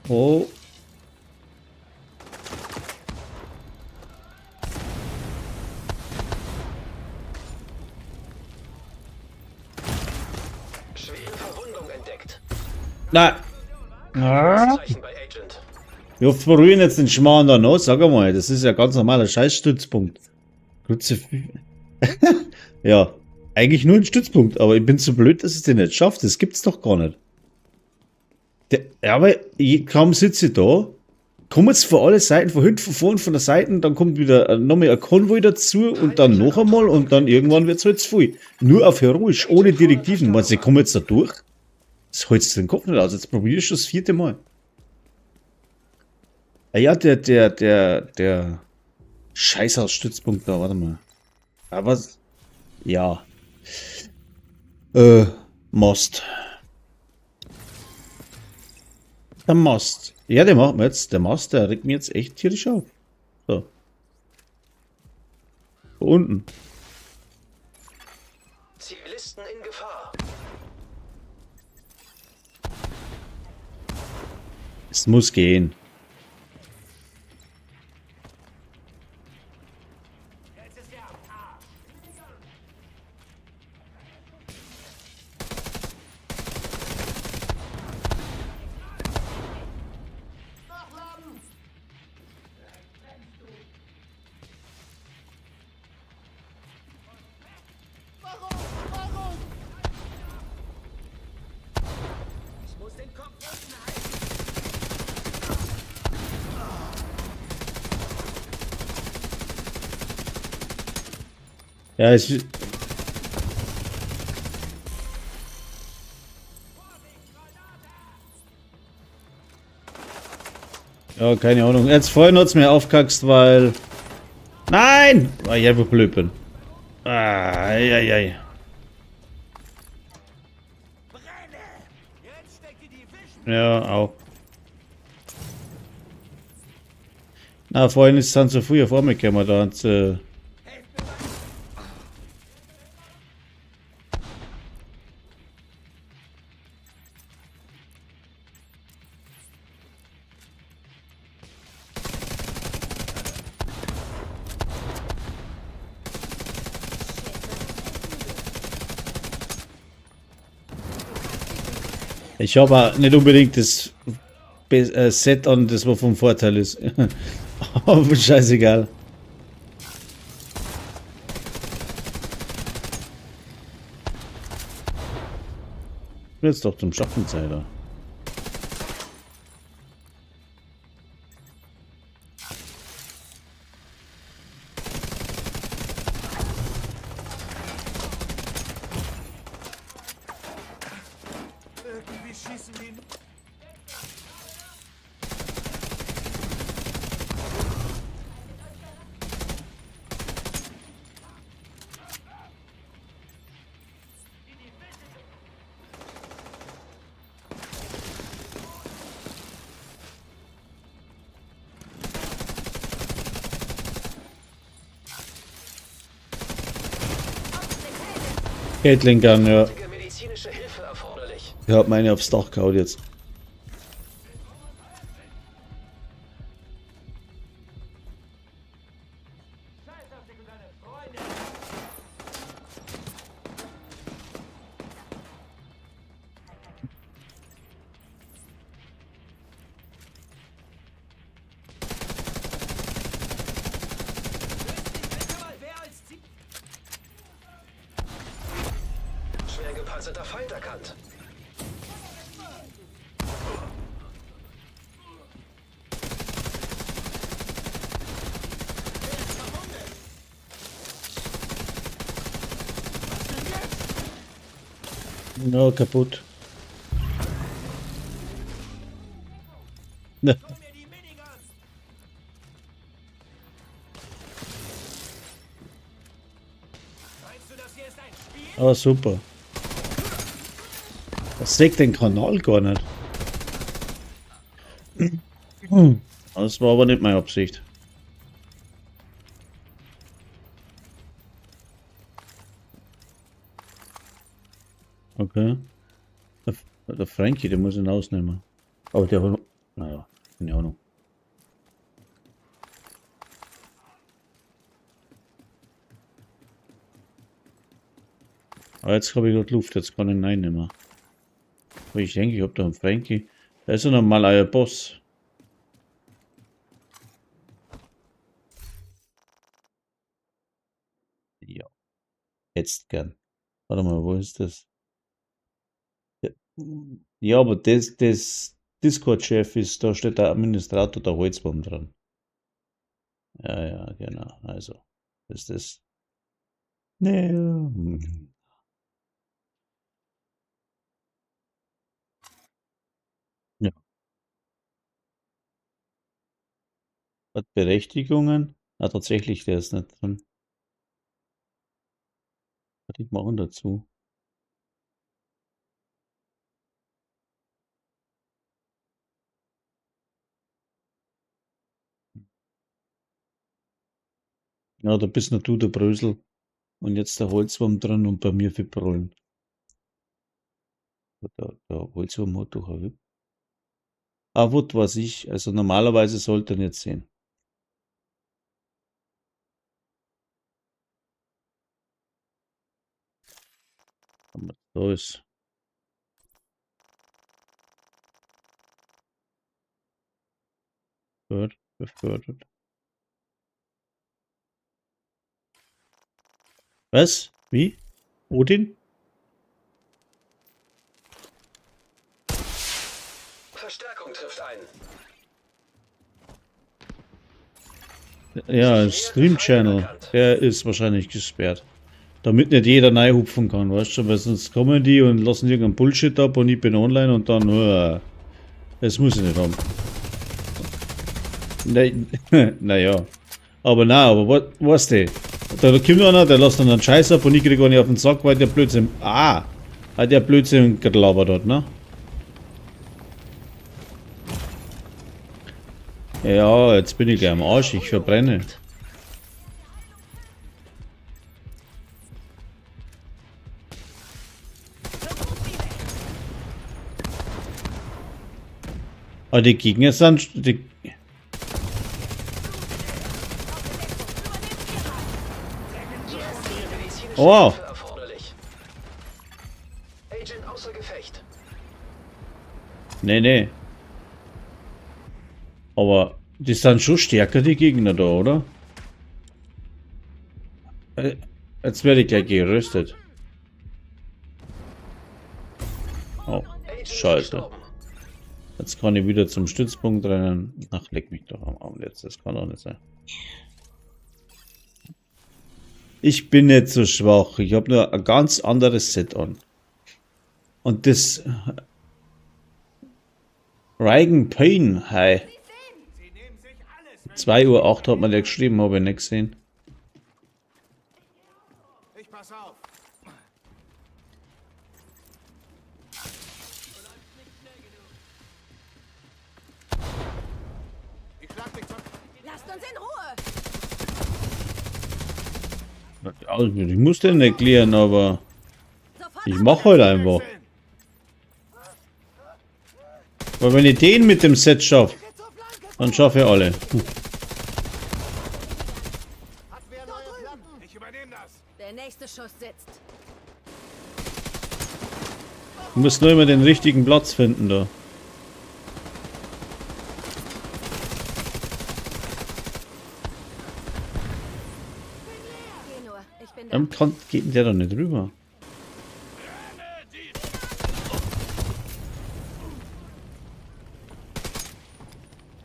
Oh. Schwere Verwundung entdeckt. Na. Zeichen bei Agent. Wie oft berühren jetzt den Schmarrn da noch? Sag einmal, das ist ja ganz normaler Scheißstützpunkt. Ja, eigentlich nur ein Stützpunkt, aber ich bin zu blöd, dass ich den nicht schaffe. Das gibt's doch gar nicht. Der, aber ich, kaum sitze ich da, kommen jetzt von alle Seiten, von hinten, von vorn, von der Seite, dann kommt wieder nochmal ein Konvoi dazu und dann noch einmal und dann irgendwann wird's halt zu viel. Nur auf heroisch, ohne Direktiven. Meinst du, ich komme jetzt da durch? Das hältst du den Kopf nicht aus. Jetzt probier ich schon das 4. Mal. Ah ja, der Scheißhausstützpunkt da, warte mal. Aber, ja. Most. Der Most. Ja, den machen wir jetzt. Der Most, der regt mir jetzt echt tierisch auf. So. Da unten. Zivilisten in Gefahr. Es muss gehen. Jetzt ist er am Arsch. Nachladen! Warum? Warum? Ich muss den Kopf unten halten. Ja, es ist... Ja, keine Ahnung. Jetzt vorhin hat's mir aufgekackst, weil... Nein! Weil ich einfach blöd bin. Ah, ei, ei, ei. Jetzt steckt ihr die Wischen. Ja, auch. Na, vorhin ist es dann zu früh auf einmal gekommen, da hat's Ich habe auch nicht unbedingt das Set an, das was vom Vorteil ist. Aber scheißegal. Jetzt doch zum Schaffenzeiler. Irgendwie schießen die... Gatling Gun, ja. Sofortige medizinische Hilfe erforderlich. Ich hab meine aufs Dach gehauen jetzt. Scheiß auf dich und deine Freunde! Bitte mal, wer als Ziel... Schwer gepanzerter Feind erkannt. Ja, kaputt. Ne. Hol mir die Minigun! Meinst du, das hier ist ein Spiel? Ah, super. Das sägt den Kanal gar nicht. Das war aber nicht meine Absicht. Okay. Der Frankie, den muss ich rausnehmen. Aber der hat. Naja, keine Ahnung. Aber jetzt habe ich gerade Luft, jetzt kann ich ihn reinnehmen. Aber ich denke, ich habe da einen Frankie. Der ist ja normal euer Boss. Ja. Jetzt gern. Warte mal, wo ist das? Ja, ja, aber das Discord-Chef ist, da steht der Administrator der Holzbaum dran. Ja, ja, genau. Also, ist das. Nee. Ja. Hat Berechtigungen? Ah, tatsächlich, der ist nicht drin. Was ich machen dazu? Ja, da bist nur du, der Brösel. Und jetzt der Holzwurm drin und bei mir Fibrollen. Der Holzwurm hat doch ein Wip. Ah, was weiß ich. Also normalerweise sollte er nicht sehen. Aber da ist. Befördert, befördert. Was? Wie? Odin? Verstärkung trifft ein. Ja, Stream Channel. Der ist wahrscheinlich gesperrt. Damit nicht jeder reinhupfen kann, weißt du, weil sonst kommen die und lassen irgendeinen Bullshit ab und ich bin online und dann, das muss ich nicht haben. Naja. Aber na, aber was, weißt du, da kommt einer, der lässt dann einen Scheiß ab und ich krieg gar nicht auf den Sack, weil der Blödsinn, weil der Blödsinn gelabert hat, ne? Ja, jetzt bin ich gleich am Arsch, ich verbrenne. Aber die Gegner sind... Die Medizinische Oh. Hilfe erforderlich. Agent außer Gefecht. Nee, nee. Aber die sind schon stärker, die Gegner da, oder? Jetzt werde ich gleich geröstet. Oh, Agent scheiße. gestorben. Jetzt kann ich wieder zum Stützpunkt rennen. Ach, leck mich doch am Arm jetzt. Das kann doch nicht sein. Ich bin nicht so schwach. Ich habe nur ein ganz anderes Set an. Und das... Reigen Pain, hi. Sie nehmen sich alles, wenn 2:08 Uhr hat man ja geschrieben, habe ich nicht gesehen. Ich pass auf. Ich schlag dich zum... Lasst uns in Ruhe! Also, ich muss den erklären, aber... Ich mach heute einfach. Weil wenn ich den mit dem Set schaffe, dann schaffe ich alle. Hat wer neue Platten? Ich übernehme das. Der nächste Schuss sitzt. Du musst nur immer den richtigen Platz finden da. Geh nur, ich bin da. Dann geht denn der da nicht rüber?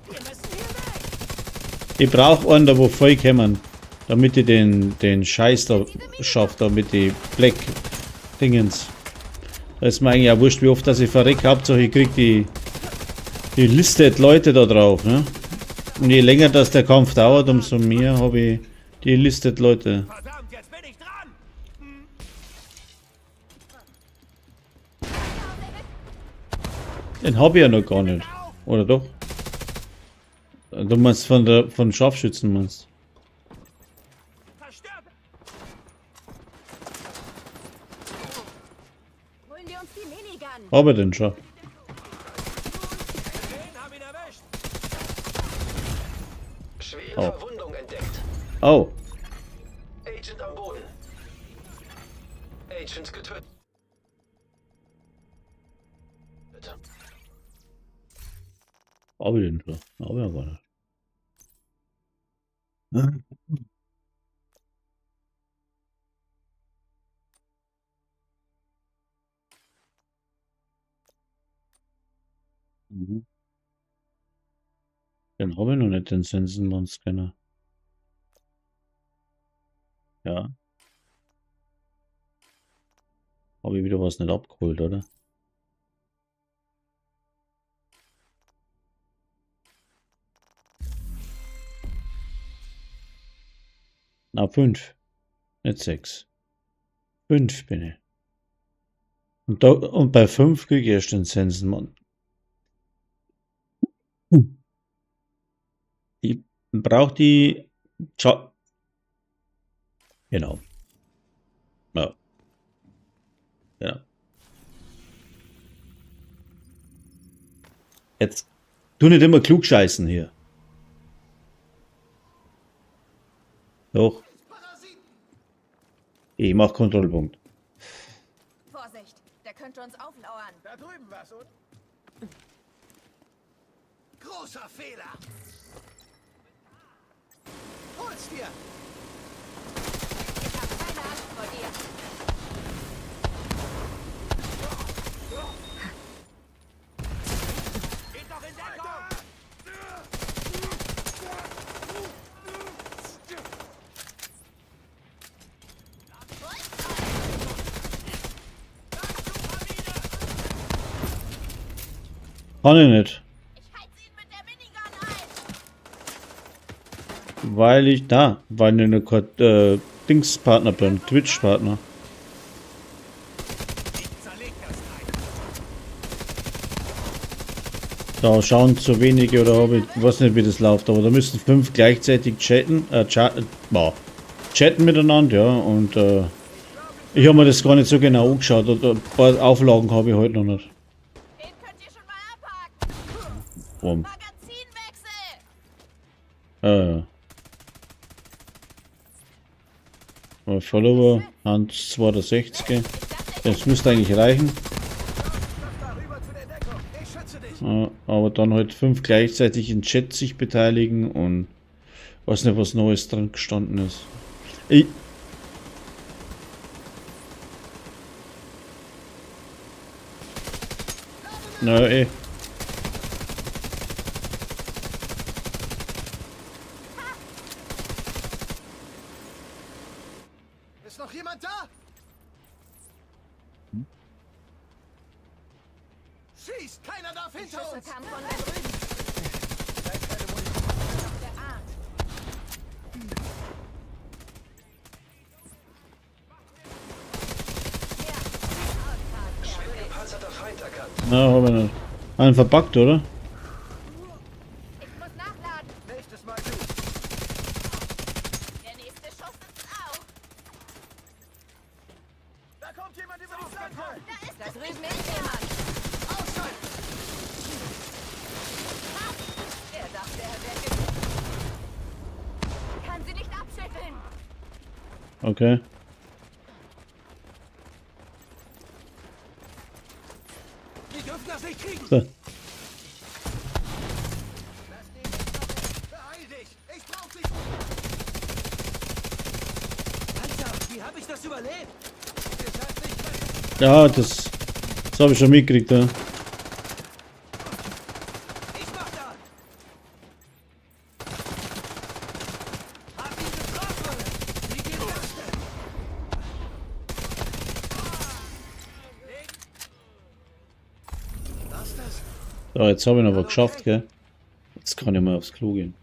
Wir müssen hier weg. Ich brauche einen da, wo voll kommen, damit ich den Scheiß da schaffe, damit die Black Dingens. Da ist mir eigentlich auch wurscht, wie oft dass ich verreck. Hauptsache ich krieg die Listed Leute da drauf, ne? Und je länger das der Kampf dauert, umso mehr habe ich die Listed Leute. Verdammt, jetzt bin ich dran. Den habe ich ja noch gar nicht. Oder doch? Du meinst von Scharfschützen meinst. Zerstört. Holen wir uns die Minigun. Habe ich den schon. Den hab ihn erwischt. Schwere Oh. Verwundung entdeckt. Oh. Agent am Boden. Agent getötet. Bitte. Habe ich den schon? Habe ich ja gar nicht. Hm? Mhm. Den habe ich noch nicht, den Sensenmann-Scanner. Ja. Habe ich wieder was nicht abgeholt, oder? Na, 5. Nicht 6. 5 bin ich. Und bei 5 kriege ich erst den Sensenmann. Ich brauche die. Ciao. Genau. Ja. Genau. Jetzt tu nicht immer klugscheißen hier. Doch. Ich mach Kontrollpunkt. Vorsicht, der könnte uns auflauern. Da drüben was, oder? Großer Fehler. Hol's dir. Ich habe keine Angst vor dir. Geht doch in Deckung. Kann ich nicht. Ich heiz ihn mit der Minigun ein. Weil ich da, weil ich nur kein Dingspartner bin, Twitch-Partner. Ich zerleg das Teil. Da schauen zu wenige oder habe ich, weiß nicht, wie das läuft, aber da müssen 5 gleichzeitig chatten, chatten miteinander, ja, und ich habe mir das gar nicht so genau angeschaut, oder ein paar Auflagen habe ich heute noch nicht. Den könnt ihr schon mal abhaken. Warum? Magazinwechsel! Ja, ja. Mein Follower, Hans 62. Das müsste eigentlich reichen. Ja, aber dann halt 5 gleichzeitig im Chat sich beteiligen und weiß nicht, was Neues dran gestanden ist. Ich Na, ey. Ist noch jemand da? Schießt! Keiner darf hinter Schüsse uns! kamen von da drüben. Der Art. Schwer gepanzerter Feind erkannt. Na, hab ich nicht. Einen verpackt, oder? Ich muss nachladen. Nächstes Mal du. Der nächste Schuss ist auch. Da kommt jemand über die Flanke! Da drüben ist jemand. Ausschalten! Er dachte, er wäre ge Kann sie nicht abschütteln. Okay. Die dürfen das nicht kriegen! So. Lass den nicht machen. Beeil dich! Ich brauch dich! Alter, wie habe ich das überlebt? Ihr seid nicht recht. Ja, das habe ich schon mitgekriegt, ja. Ich mach das! Hab ihn getroffen! Wie geht das denn? Was das? So, jetzt habe ich ihn aber geschafft, gell? Jetzt kann ich mal aufs Klo gehen.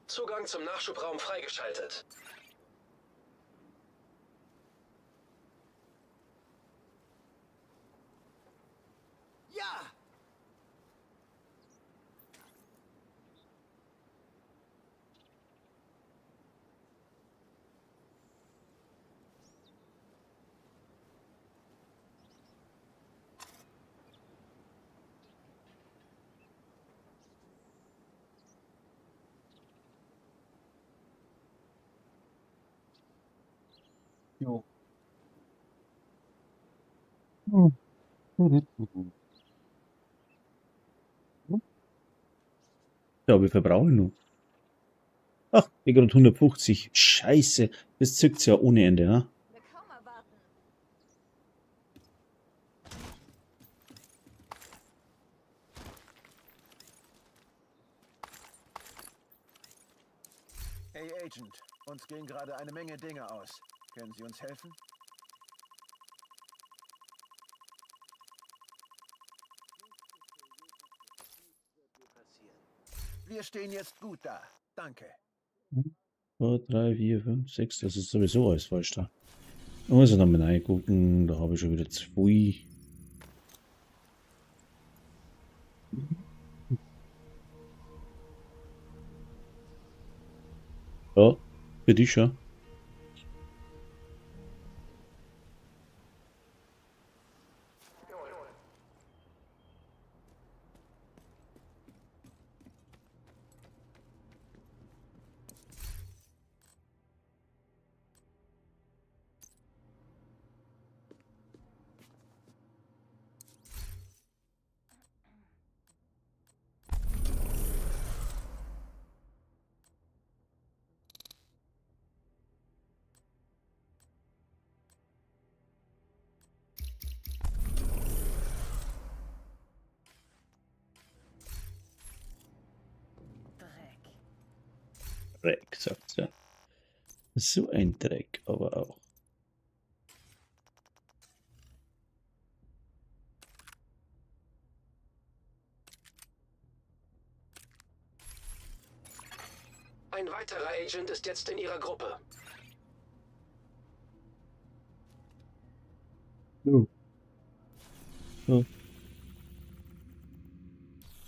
Zugang zum Nachschubraum freigeschaltet. Ja! Jo. Ja, wie viel brauche ich noch? Ach, ich gerade 150. Scheiße, das zückt's ja ohne Ende, ne? Wir kaum erwarten. Hey Agent, uns gehen gerade eine Menge Dinge aus. Können Sie uns helfen? Wir stehen jetzt gut da. Danke. 2, 3, 4, 5, 6. Das ist sowieso alles falsch da. Da muss ich nochmal reingucken. Da habe ich schon wieder zwei. Ja, für dich ja. Dreck. Dreck, sagt ja. So ein Dreck, aber auch. Ein weiterer Agent ist jetzt in Ihrer Gruppe. Ja. Ja.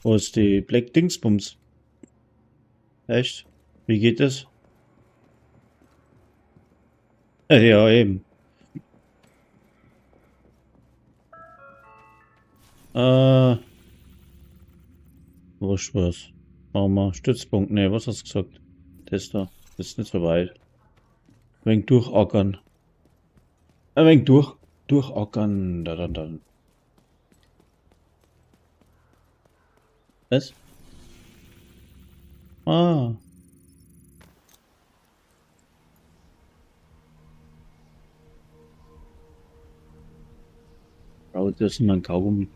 Wo ist die Black Dingsbums? Echt? Wie geht das? Ja, eben. Wurscht was. Machen wir Stützpunkt. Ne, was hast du gesagt? Das da. Das ist nicht so weit. Ein wenig durchackern. Ein wenig durchackern. Da, dann, dann. Was? Ah. Braucht das mal ein Kaugummi.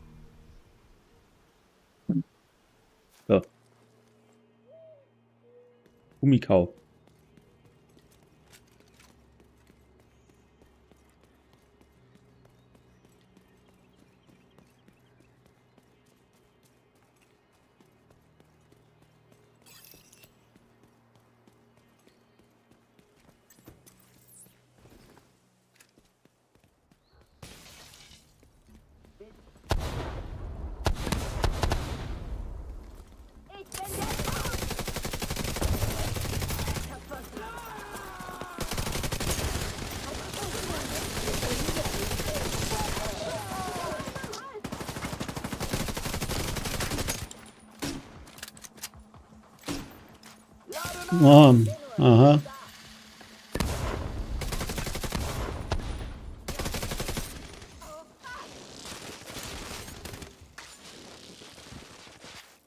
So. Gummikau. Ich bin jetzt. Ah, aha.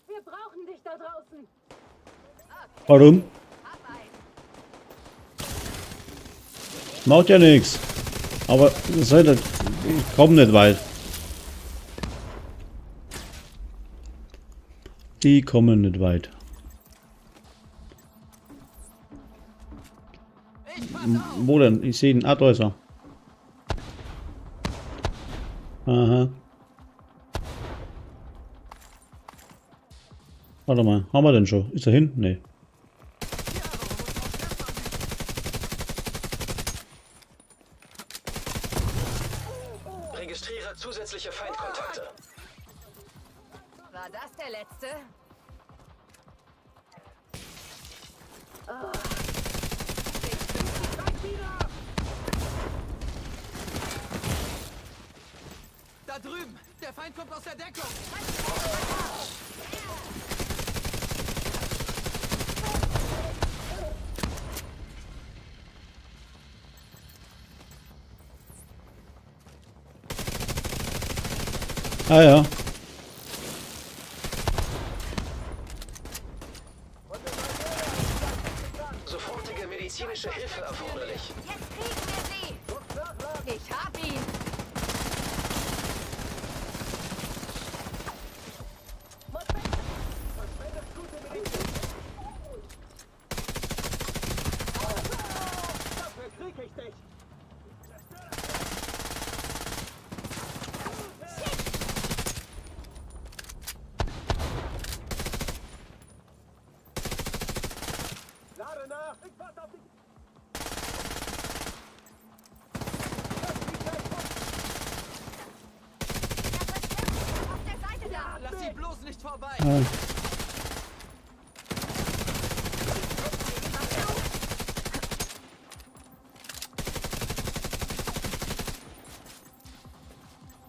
Wir brauchen dich da draußen. Warum? Macht ja nichts. Aber das soll das, ich komm nicht weit. Die kommen nicht weit. Ich pass auf! Wo denn? Ich sehe ihn. Ah, da ist er. Aha. Warte mal, haben wir denn schon? Ist er hin? Nee. Registriere zusätzliche Feindkontakte. War das der letzte? Da drüben! Der Feind kommt aus der Deckung! Ah ja. Sofortige medizinische Hilfe erforderlich. Jetzt kriegen wir sie. Ich hab ihn. Dafür krieg ich dich! Lade nach! Ich warte auf dich! Auf der Seite da. Lass sie bloß nicht vorbei! Ah.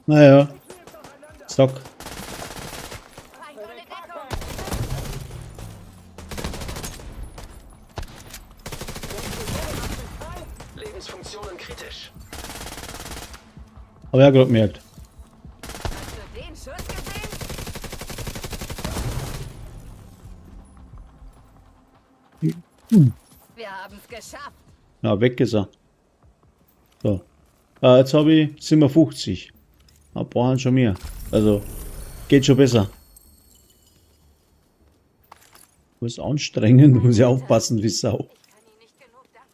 Naja. Stock. Feind ohne Deckung. Lebensfunktionen kritisch. Hab ich ja gerade gemerkt. Hast du den Schuss gesehen? Wir haben's geschafft. Na, weg ist er. So. Jetzt habe ich 57. Ein paar haben schon mehr. Also, geht schon besser. Muss anstrengend, muss ich aufpassen wie Sau. Ich kann Ihnen nicht genug danken.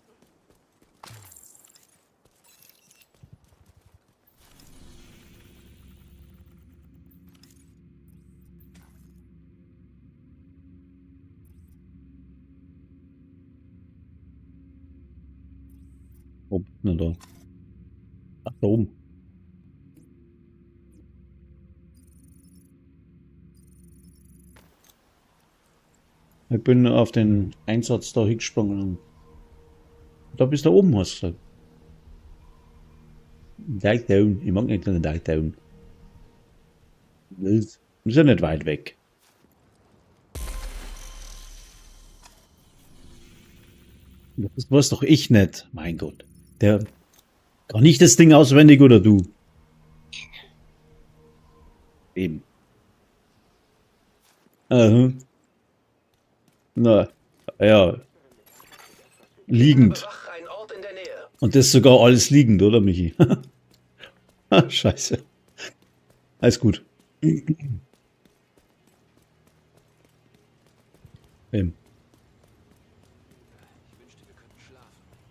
Wo bist du denn da? Ach, da oben. Ich bin auf den Einsatz da hingesprungen. Da bist du oben, hast du gesagt. Dark Down. Ich mag nicht den Dark Down. Das ist ja nicht weit weg. Das weiß doch ich nicht. Mein Gott. Der kann ich das Ding auswendig oder du? Eben. Aha. Na, ja. Liegend. Bewache einen Ort in der Nähe. Und das sogar alles liegend, oder Michi? Ah, Scheiße. Alles gut. Eben.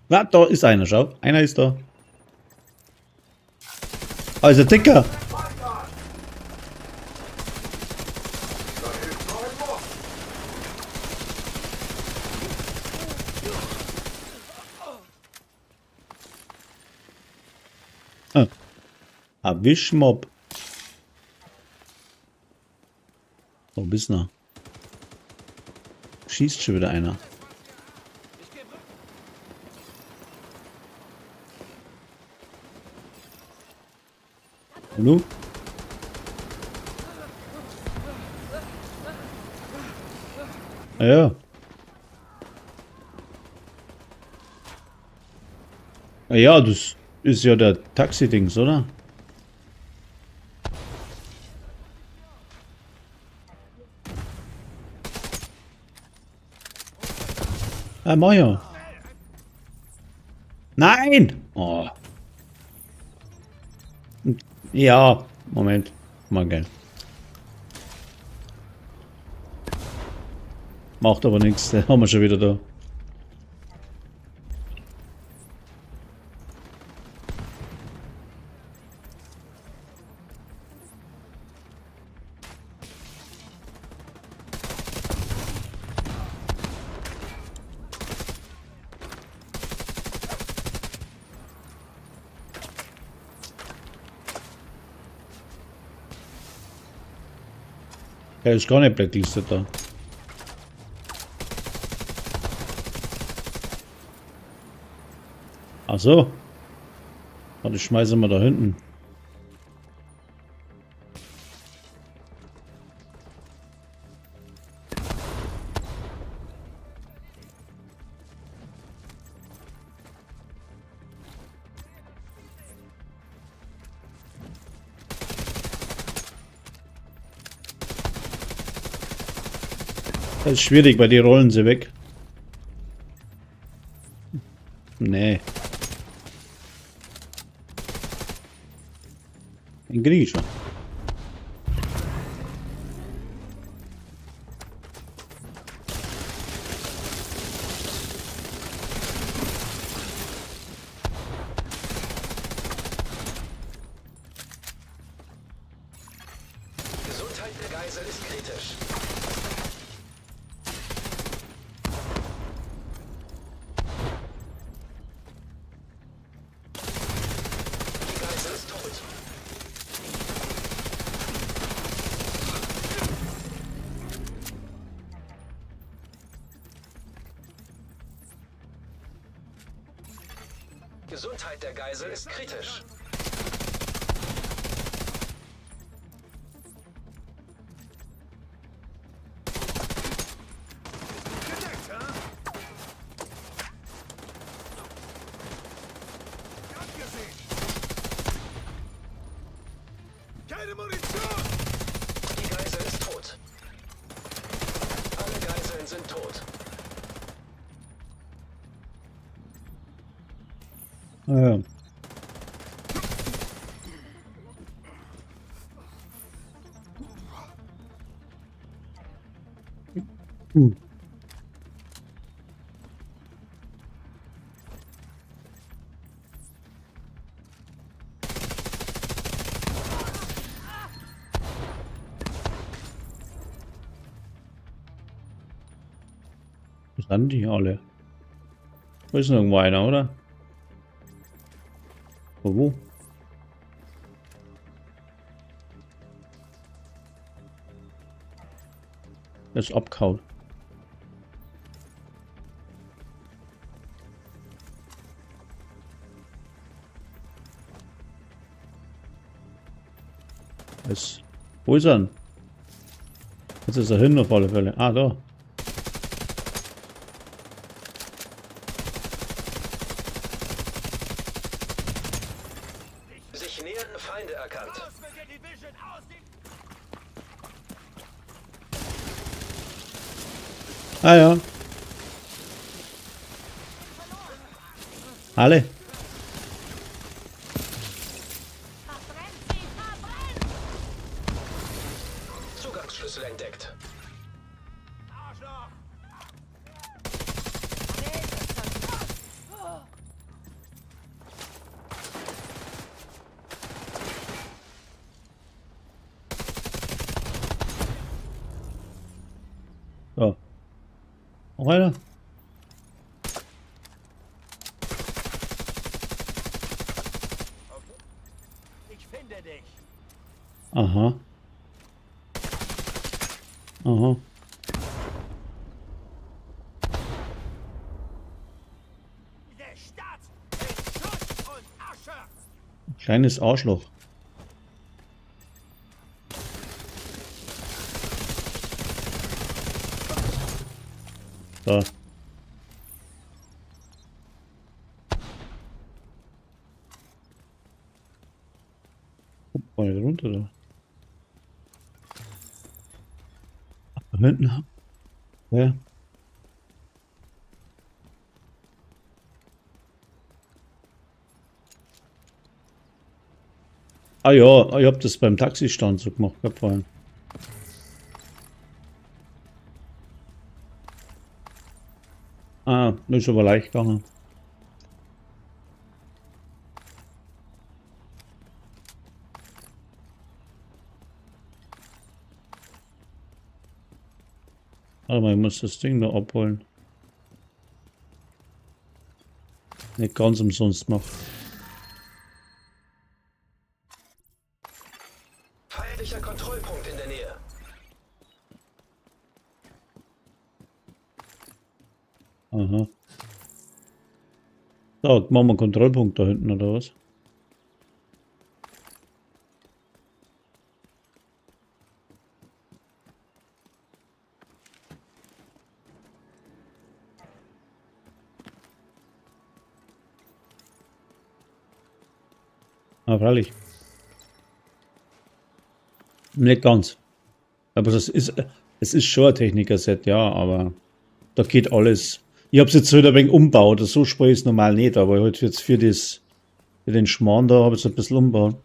Na, da ist einer, schau. Einer ist da. Also dicker. Ah. Wischmob. Oh, bist noch. Schießt schon wieder einer. Hallo? Ah ja. Ah ja, das ist ja der Taxi-Dings, oder? Ah, mach ja. Nein! Oh. Ja, Moment. Mal geil. Macht aber nichts, den haben wir schon wieder da. Der ist gar nicht blacklisted da. Ach so. Warte, schmeißen wir da hinten. Das ist schwierig, weil die rollen sie weg. Nee. Den krieg ich schon. Gesundheit der Geisel ist kritisch. Die Geisel ist tot. Gesundheit der Geisel ist kritisch. Gedeckt, hä? Abgesehen! Keine Munition! Die Geisel ist tot. Alle Geiseln sind tot. Ah, ja. Wo sind die alle? Wo ist noch irgendwo einer, oder? Wo? Das ist abgehauen. Was? Wo ist er denn? Jetzt ist er hin auf alle Fälle. Ah, da. Sich nähernde Feinde erkannt. Raus mit der Division, aus dem... Ah ja. Alle. Verbrennt sie, verbrennt! Zugangsschlüssel entdeckt. Arschloch! Nee, das Zeug. So. Noch einer? Ich finde dich. Aha. Aha. Diese Stadt in Schutt und Asche. Kleines Arschloch. So. kaputt, oder? Ach, da hinten. Ja. Ah ja, ich hab das beim Taxistand so gemacht, gehabt vorhin. Ah, das ist aber leicht gegangen. Warte mal, ich muss das Ding da abholen. Nicht ganz umsonst gemacht. Feindlicher Kontrollpunkt in der Nähe. Aha. Da, machen wir einen Kontrollpunkt da hinten, oder was? Ah, freilich. Nicht ganz. Aber es ist schon ein Techniker-Set, ja, aber da geht alles. Ich hab's jetzt wieder ein wenig umgebaut, so spiel ich's normal nicht, aber halt jetzt für den Schmarrn da hab ich's ein bisschen umgebaut.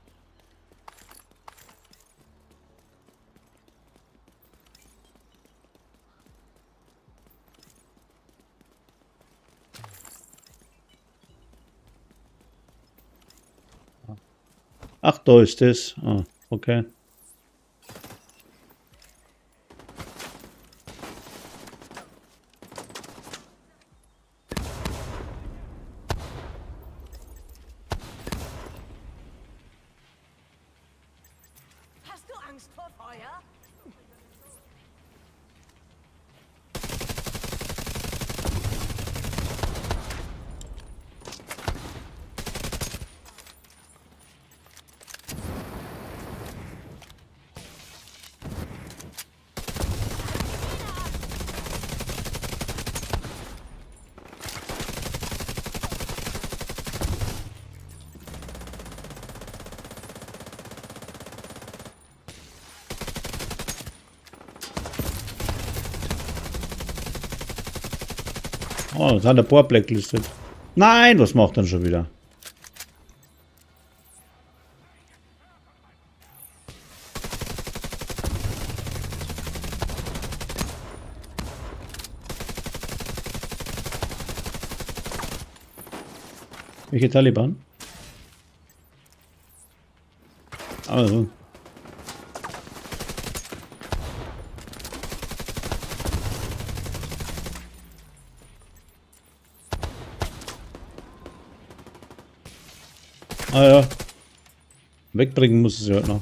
Ach, da ist das. Ah, okay. Hast du Angst vor Feuer? Oh, das hat ein paar blacklisted. Nein, was macht er denn schon wieder? Welche Taliban? Also. Ah ja. Wegbringen muss es ja heute noch.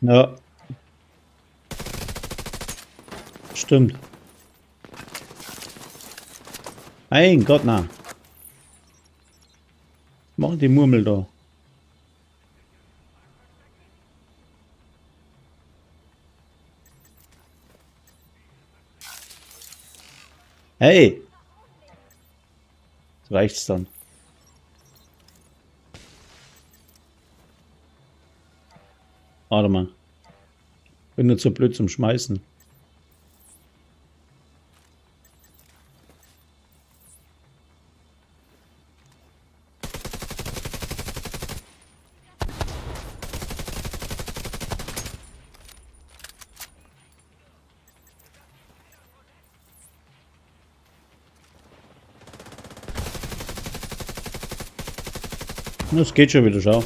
Ja. Stimmt. Mein Gott, na. Machen die Murmel da. Hey! Jetzt reicht's dann. Warte mal. Bin nur zu blöd zum Schmeißen. Das geht schon wieder, schau.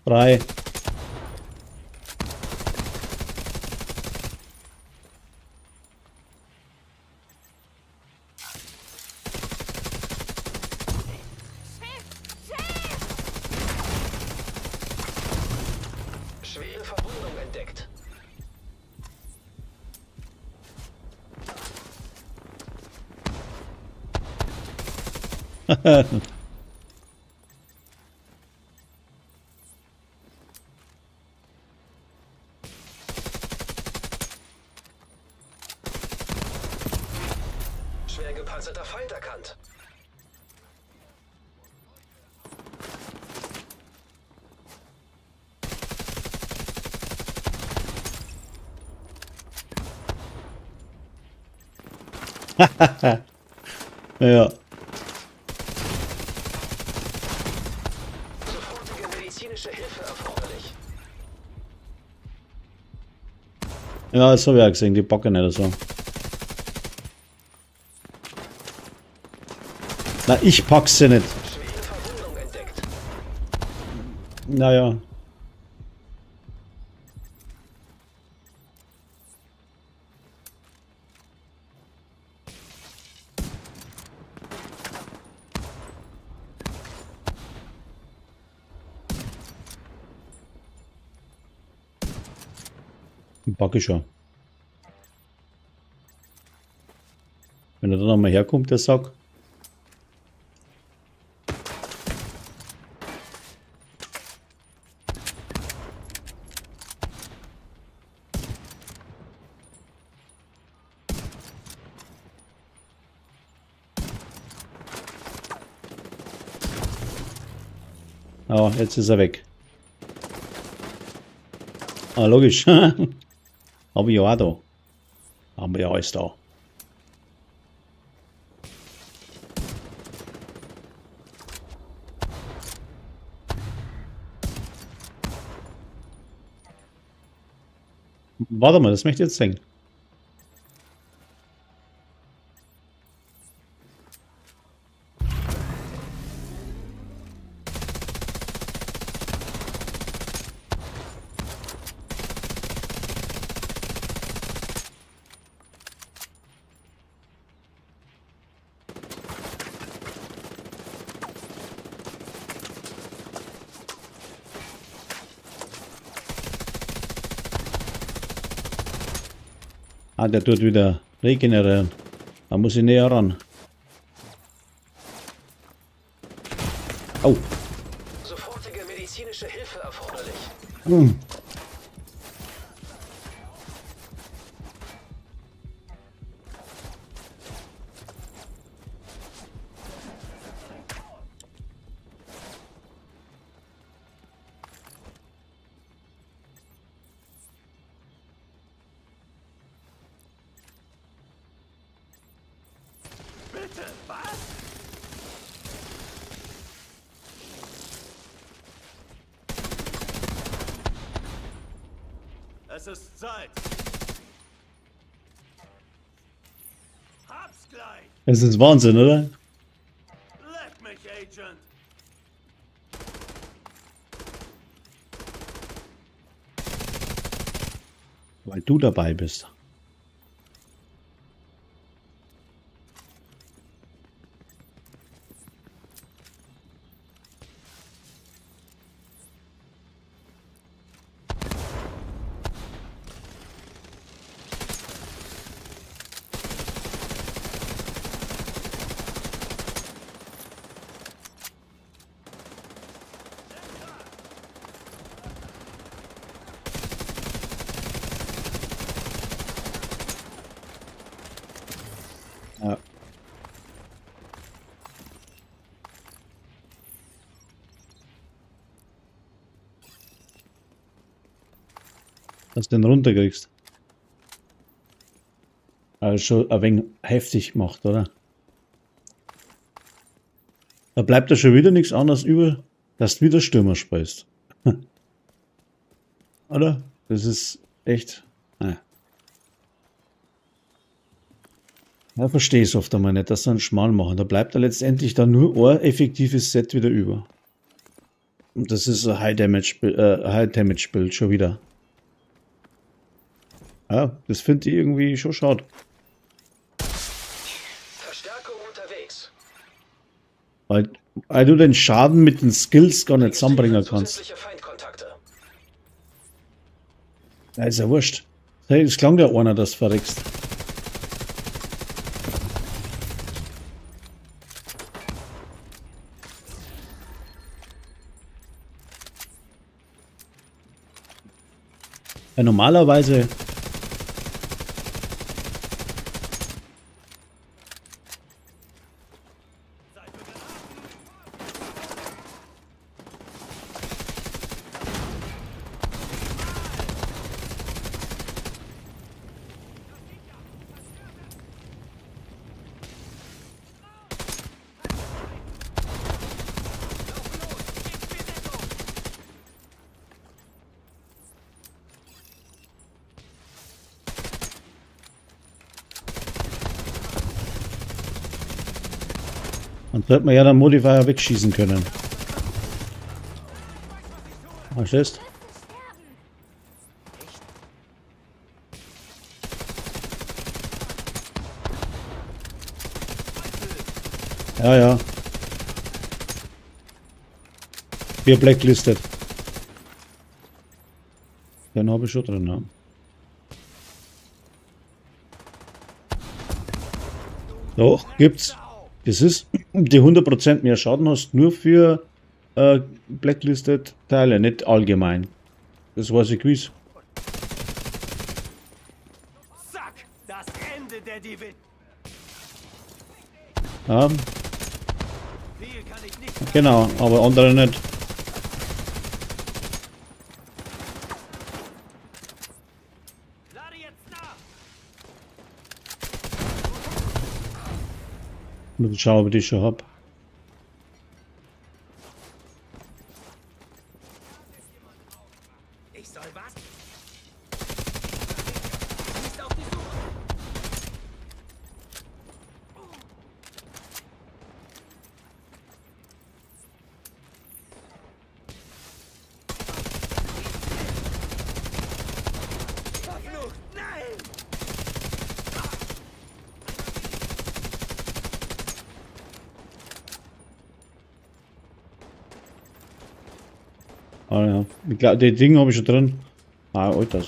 Drei. Chef! Chef! Schwere Verwundung entdeckt. Schwer gepanzerter Feind erkannt. Ja. Sofortige medizinische Hilfe erforderlich. Ja, das habe ich auch gesehen, die packen nicht so. Na, ich pack sie nicht. Schwere Verwundung entdeckt. Naja. Pack ich schon. Wenn er dann nochmal herkommt, der Sack. Ah, jetzt ist er weg. Ah, logisch. Hab ich ja auch da. Haben wir ja alles da. Warte mal, das möchte ich jetzt sehen. Ah, der tut wieder regenerieren. Da muss ich näher ran. Au. Sofortige medizinische Hilfe erforderlich. Bitte, was? Es ist Zeit. Hab's gleich. Das ist Wahnsinn, oder? Leck mich, Agent. Weil du dabei bist. Ja. Dass du den runterkriegst. Also schon ein wenig heftig gemacht, oder? Da bleibt ja schon wieder nichts anderes über, dass du wieder Stürmer spielst. Oder? Das ist echt. Naja. Ja, verstehe ich oft einmal nicht, dass sie einen Schmarrn machen. Da bleibt da letztendlich dann nur ein effektives Set wieder über. Und das ist ein High Damage Build schon wieder. Ja, das finde ich irgendwie schon schade. Verstärkung unterwegs. Weil du den Schaden mit den Skills gar nicht zusammenbringen kannst. Zusätzliche Feindkontakte. Ja, ist ja wurscht. Hey, es klang ja einer, dass du verreckst. Ja, normalerweise. Dann sollte man ja den Modifier wegschießen können. Verstehst? Ja, ja. Wir blacklisted. Den habe ich schon drin, ja. Doch, gibt's. Das ist die 100% mehr Schaden hast nur für blacklisted Teile, nicht allgemein. Das weiß ich gewiss. Zack, das Ende der Divi. Ja. Viel kann ich nicht. Genau, aber andere nicht. Lade jetzt nach. Muss ich schauen, ob ich die schon hab. Ich soll was? Ist auf die Suche. Verflucht! Nein! Ah ja, ich glaub, die Dinge habe ich schon drin. Ah, Alter.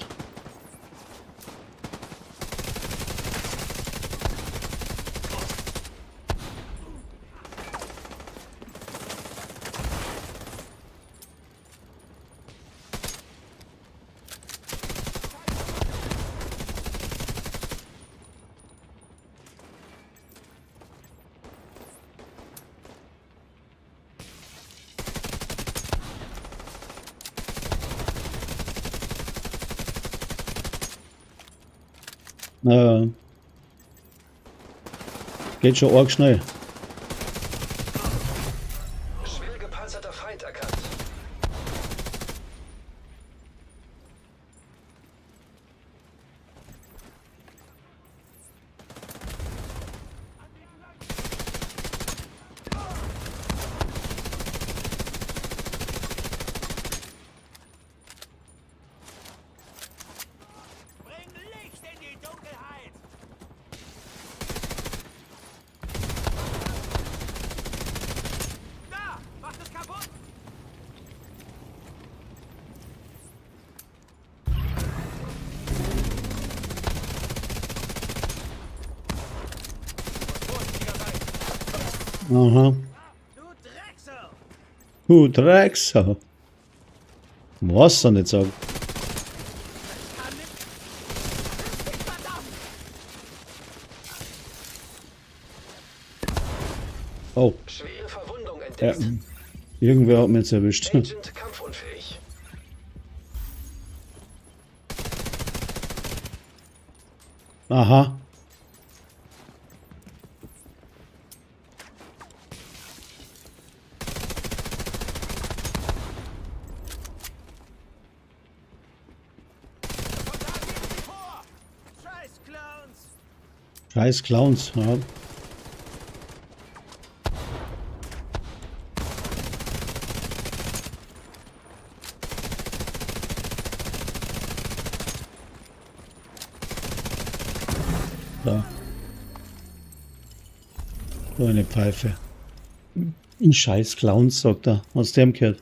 Geht schon arg schnell. Schwer gepanzerter Feind erkannt. Bring Licht in die Dunkelheit! Da! Macht es kaputt! Aha. Du Drecksau! Du Drecksau. Was soll ich nicht sagen? Oh. Schwere Verwundung Ja. entdeckt. Irgendwer hat mich jetzt erwischt. Agent kampfunfähig. Aha. Scheiß Clowns! Scheiß Clowns. Ja. So eine Pfeife. Ein scheiß Clowns, sagt er. Aus dem gehört.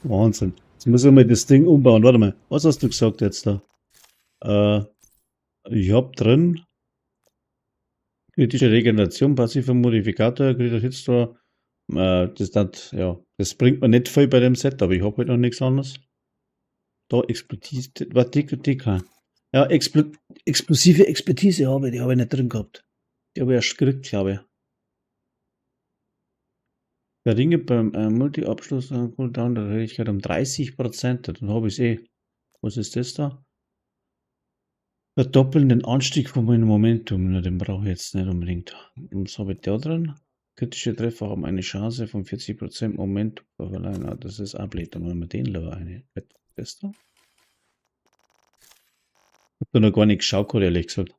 Wahnsinn. Jetzt muss ich mal das Ding umbauen. Warte mal. Was hast du gesagt jetzt da? Ich hab drin kritische Regeneration, passiver Modifikator, kritischer Hitstor. Das, das, ja, das bringt mir nicht viel bei dem Set, aber ich hab halt noch nichts anderes. Da Expertise, was DK. Ja, explosive Expertise habe ich, die habe ich nicht drin gehabt. Die habe ich erst gekriegt, glaube ich. Geringe beim Multi-Abschluss Cooldown der Fähigkeit um 30%. Dann habe ich's eh. Was ist das da? Verdoppeln den Anstieg von meinem Momentum. Na, den brauche ich jetzt nicht unbedingt. Und was habe ich da drin? Kritische Treffer haben eine Chance von 40% Momentum verleihen. Ah, das ist auch blöd. Dann machen wir den lieber eine. Das da? Ich hab da noch gar nicht geschaut, ehrlich gesagt.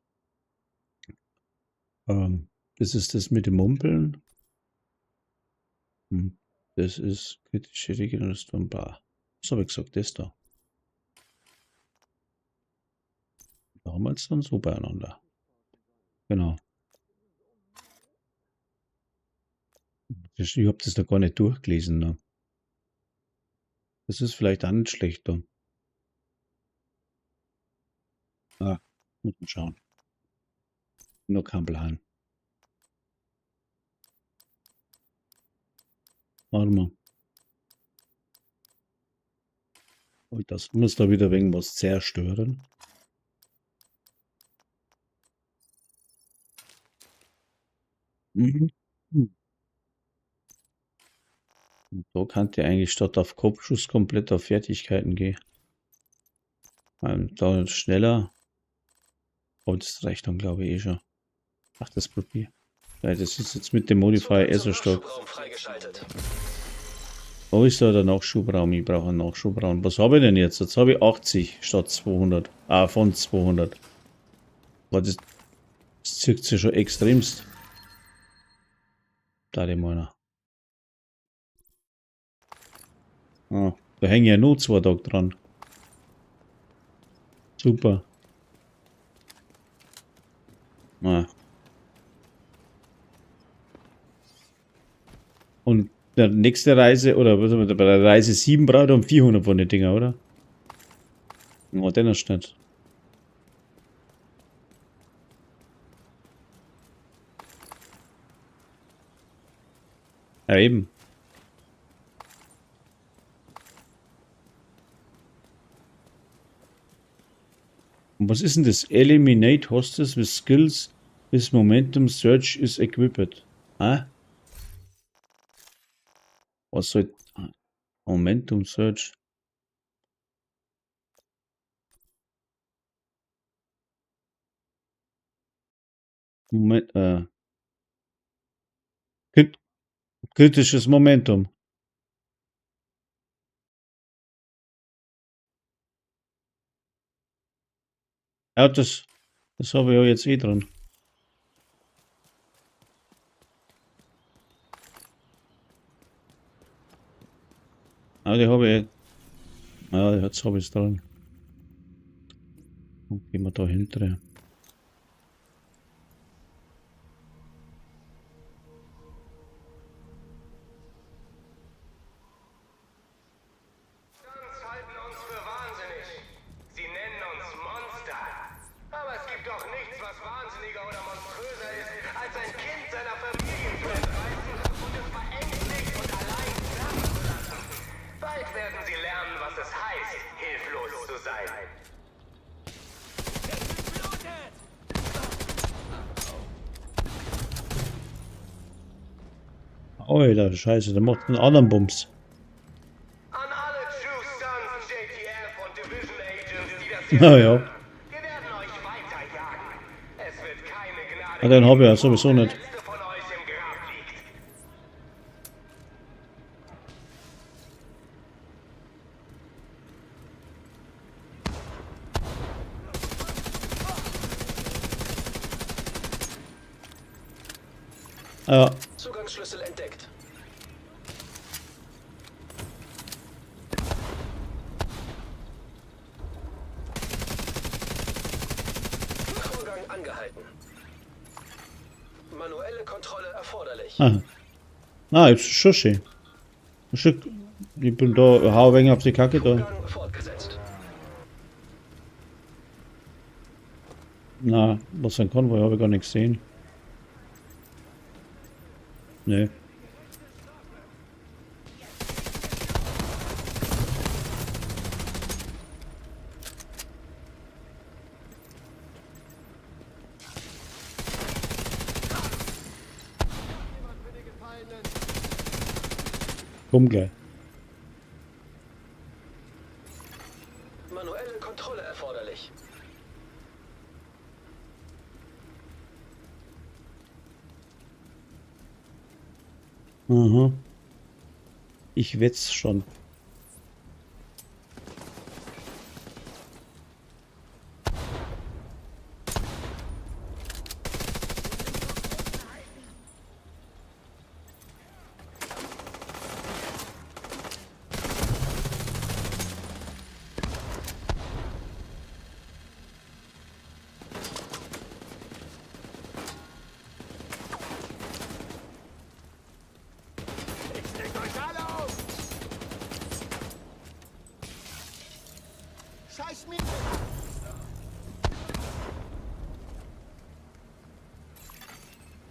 Das ist das mit dem Mumpeln. Das ist kritische Regeneration. Bah. Was habe ich gesagt? Das da. Da haben wir jetzt dann so beieinander. Genau. Ich hab das noch gar nicht durchgelesen. Ne? Das ist vielleicht auch nicht schlecht da. Ah, muss man schauen. Nur kein Plan. Warte mal. Oh, das muss da wieder irgendwas zerstören. Und da kann der eigentlich statt auf Kopfschuss komplett auf Fertigkeiten gehen. Da schneller. Oh, das reicht dann, glaube ich, eh schon. Ach, das probier. Ja, das ist jetzt mit dem Modifier eh so stark. Wo ist da der Nachschubraum? Ich brauche einen Nachschubraum. Was habe ich denn jetzt? Jetzt habe ich 80 statt 200. Ah, von 200. Aber das zirkt sich schon extremst. Da die meiner. Ah, da hängen ja nur 2 Tage dran. Super. Ah. Und der nächste Reise, oder was haben wir da, bei der Reise 7 braucht er um 400 von den Dinger, oder? Oh, den ist nicht. Ja, eben. Und was ist denn das? Eliminate Hostiles with Skills with Momentum Search is equipped. Hä? Was soll Momentum Search? Moment, kritisches Momentum. Ja, das habe ich ja jetzt eh dran. Ah, die habe ich. Ja, jetzt habe ich's dran. Und gehen wir da hinterher. Alter, Scheiße, der macht einen anderen Bums. An alle True Sons, JTF und Division Agents, die das hier Naja. hören, wir werden euch weiterjagen. Es wird keine Gnade Ah, den hab ich ja geben, sowieso bevor der nicht. letzte von euch im Grab liegt. Ja. Zugangsschlüssel entdeckt. Vorgang angehalten. Manuelle Kontrolle erforderlich. Ah. Na, ist schon schön. Schon, ich bin da, hau ein wenig auf die Kacke da. Vorgang fortgesetzt. Na, was ein Konvoi habe ich gar nicht gesehen. Nee. Komm gleich. Manuelle Kontrolle erforderlich. Aha. Ich wett's schon. Ich leg euch alle auf! Scheiß mir!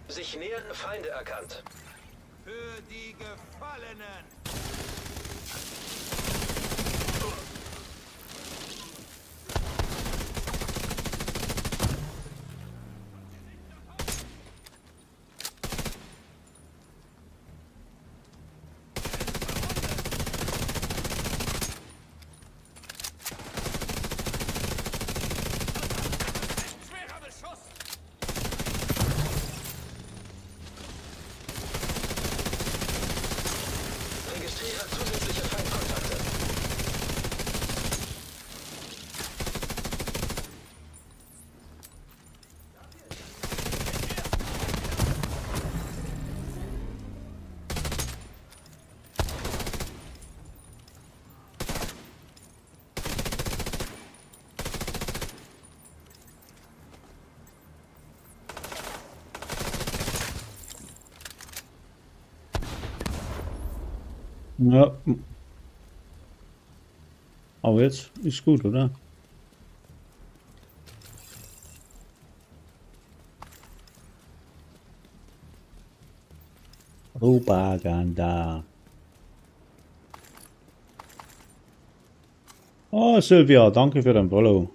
Sich nähernde Feinde erkannt. Für die Gefallenen! Schwerer Beschuss! Registriere zusätzliche Feindkontakte. Ja. Aber jetzt ist gut, oder? Propaganda. Oh, Silvia, danke für dein Follow.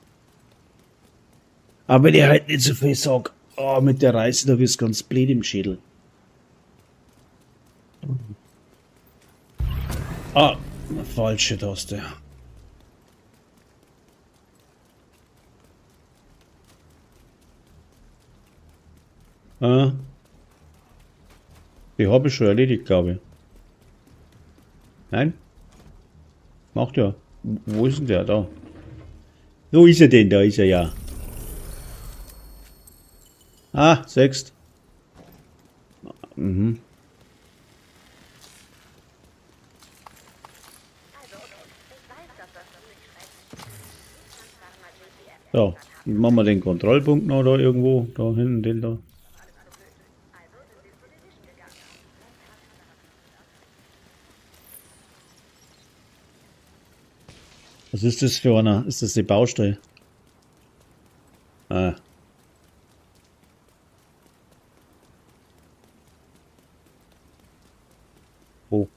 Aber wenn ich halt nicht so viel sag, oh, mit der Reise, da wirst du ganz blöd im Schädel. Ah, falsche Taste. Ah. Die habe ich schon erledigt, glaube ich. Nein? Macht ja. Wo ist denn der? Da. Wo ist er denn? Da ist er ja. Ah, sechst. Mhm. So, machen wir den Kontrollpunkt noch da irgendwo. Da hinten, den da. Was ist das für einer? Ist das die Baustelle? Ah. Wo?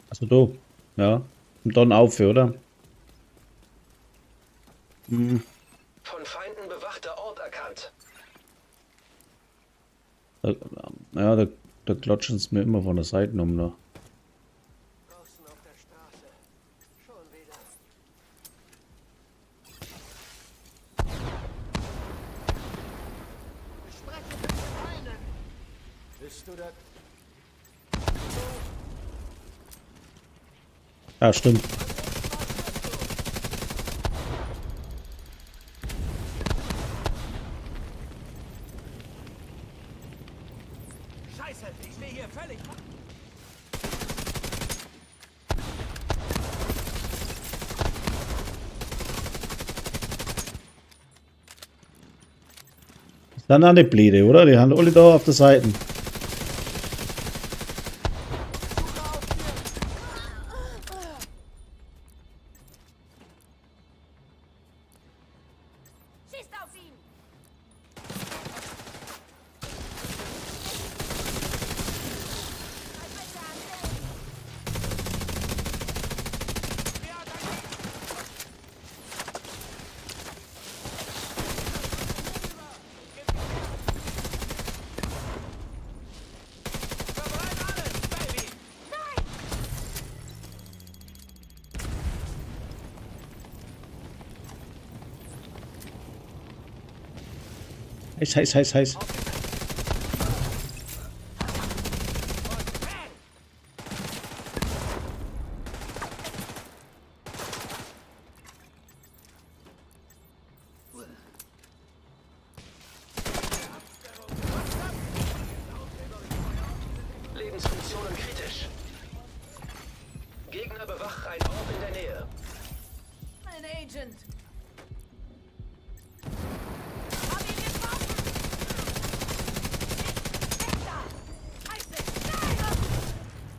Also da. Ja. Und dann auf, oder? Hm. Von Feinden bewachter Ort erkannt. Da, ja, da klatschen sie mir immer von der Seite um da. Draußen auf der Straße. Schon wieder. Ich spreche mit Gefallenen! Bist du da? Ja, stimmt. Scheiße, ich stehe hier völlig. Dann auch nicht blöde, oder? Die haben alle da auf der Seite. Schießt auf ihn! Verbrenn alles, Baby! Heiß, heiß, heiß, heiß. Lebensfunktionen kritisch. Gegner bewacht einen Ort in der Nähe. Ein Agent! Hab ihn getroffen! Weg da! Scheiße!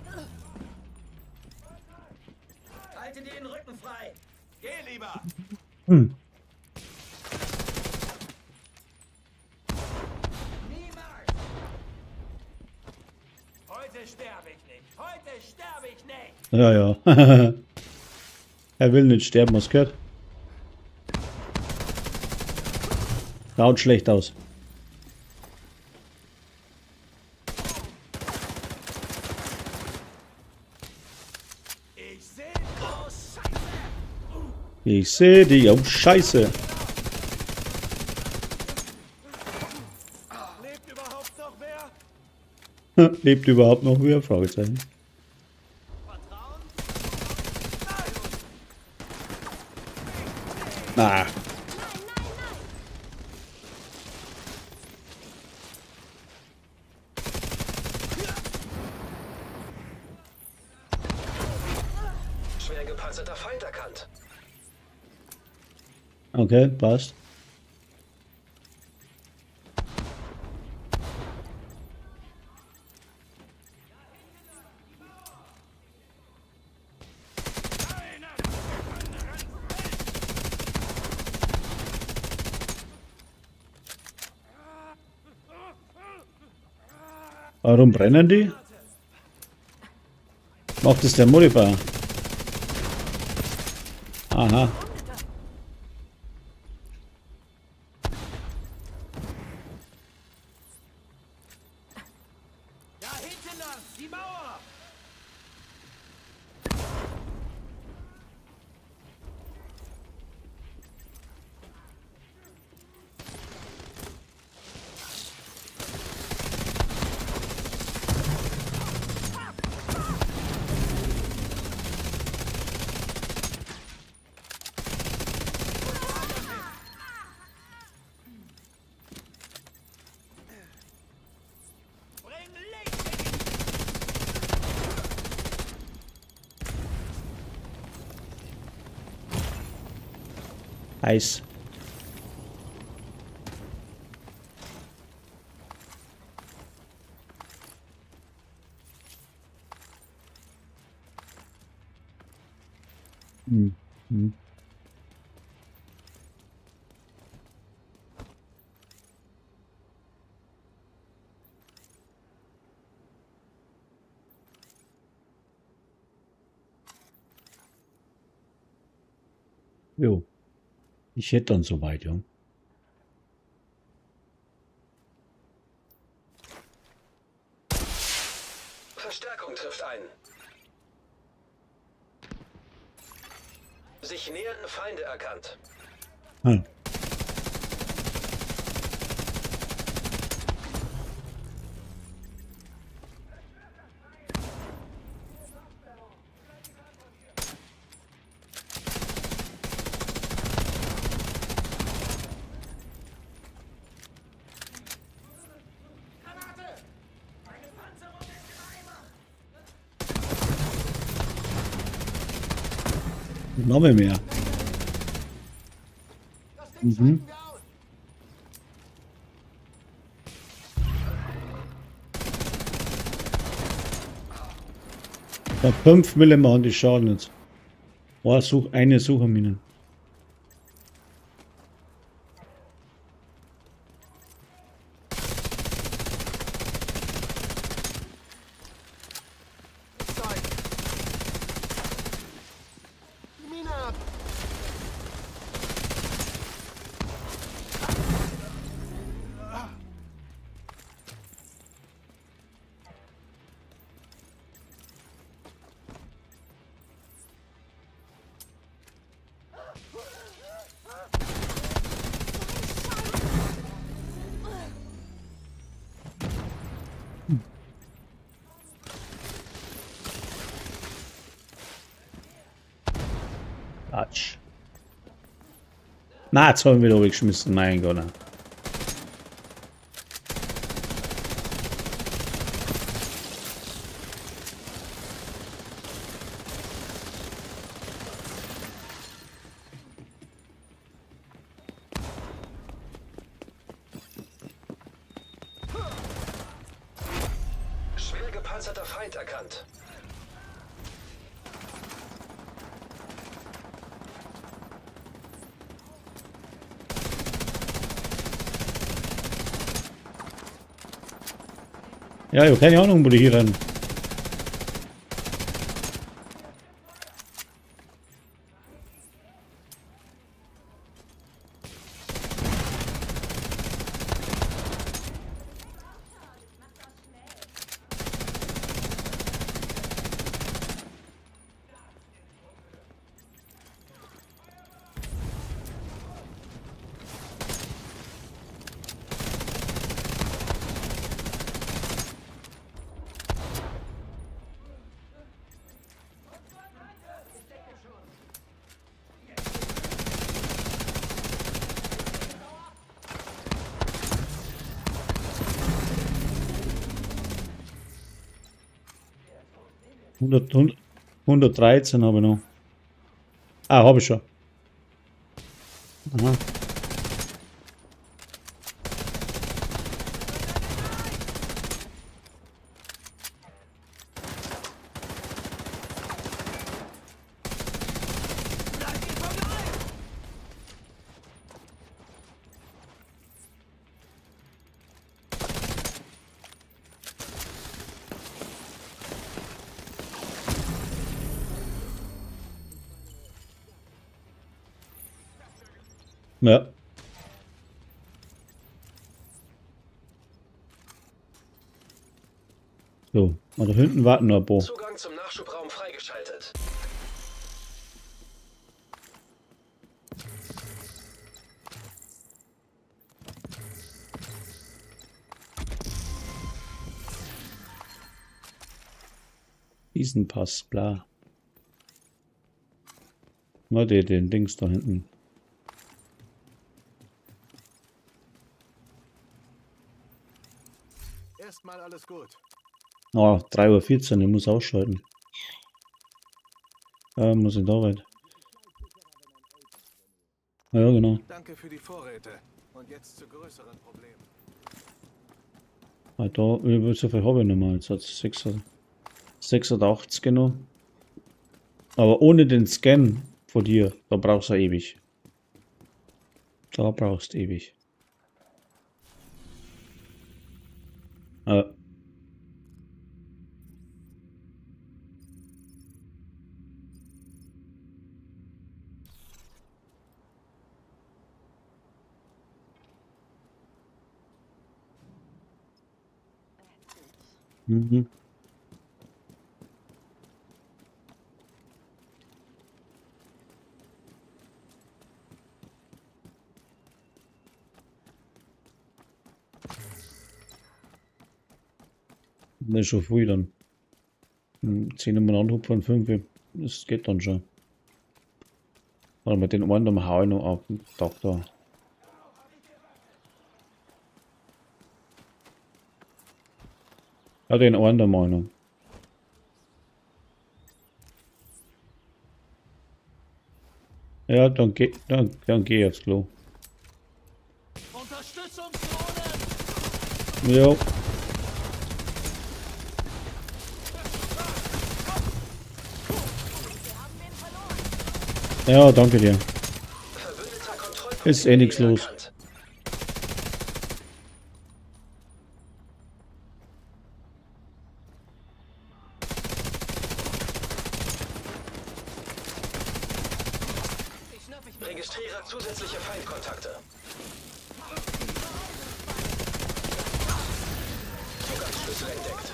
Nein! Halte dir den Rücken frei! Geh lieber! Hm. Niemals! Heute sterbe ich nicht! Heute sterbe ich nicht! Ja, ja. Er will nicht sterben, was gehört? Schaut schlecht aus. Ich sehe. Oh, Scheiße! Ich sehe dich. Oh, Scheiße. Lebt überhaupt noch wer? Lebt überhaupt noch wer? Fragezeichen. Vertrauen? Na. Nein, nein, nein! Schwer gepanzerter Feind erkannt. Okay, passt. Warum brennen die? Macht es der Modifier? Aha. Da hinten lang! Die Mauer! Bring Licht in die Heiß. Hm. Hm. Jo. Ich hätte dann soweit, ja. Verstärkung trifft ein. Sich nähernde Feinde erkannt. Hm. Granate! Meine Panzerung ist im Eimer! Noch mehr. Das Ding schalten wir aus. Ja, 5 Mille machen die Schaden jetzt. Oh, eine Suchermine. Zeit. Die Mine ab. Atsch. Na, jetzt haben wir wieder weggeschmissen. Mein Gott. Schwer gepanzerter Feind erkannt. Ja, ich habe keine Ahnung, wo die hier rennen. 113 habe ich noch. Ah, habe ich schon. Aha. Bleib mir vom Leib! Ja. So, und da hinten warten noch ein paar. Zugang zum Nachschubraum freigeschaltet. Diesen Pass, bla. Na, den Dings da hinten. Erstmal alles gut. Oh, 3:14 Uhr, ich muss ausschalten. Muss ich da weit. Ja, genau. Danke für die Vorräte. Und jetzt zu größeren Problemen. Ah, da, so viel habe ich noch mal. Jetzt hat es 680 genau. Aber ohne den Scan von dir, da brauchst du ewig. Da brauchst du ewig. Mhm. Das ist schon früh dann. 10 Uhr anrufen von 5. Das geht dann schon. Warte mal, den einen da hau ich noch auf den Tag da. Ja, den einen da mal noch. Ja, dann geh aufs Klo. Unterstützungsdrohnen! Jo. Ja, danke dir. Verbündeter Kontrollpunkt Ist in eh der nichts Nähe los. erkannt. Ich schnapp ich mir. Registriere zusätzliche Feindkontakte. Zugangsschlüssel entdeckt.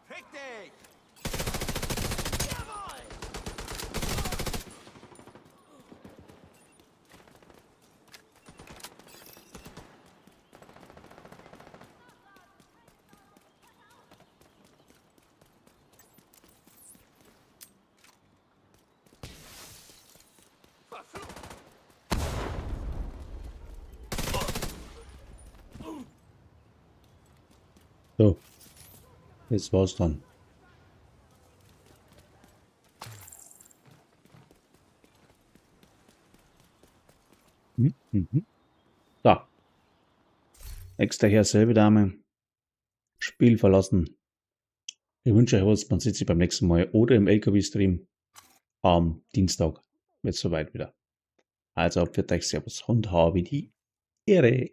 Fick dich! Jawohl! So. Jetzt war's dann. Da. Nächster Herr, selbe Dame. Spiel verlassen. Ich wünsche euch was. Man sieht sich beim nächsten Mal oder im LKW-Stream am Dienstag. Wird soweit wieder. Also, für euch, Servus und habe die Ehre.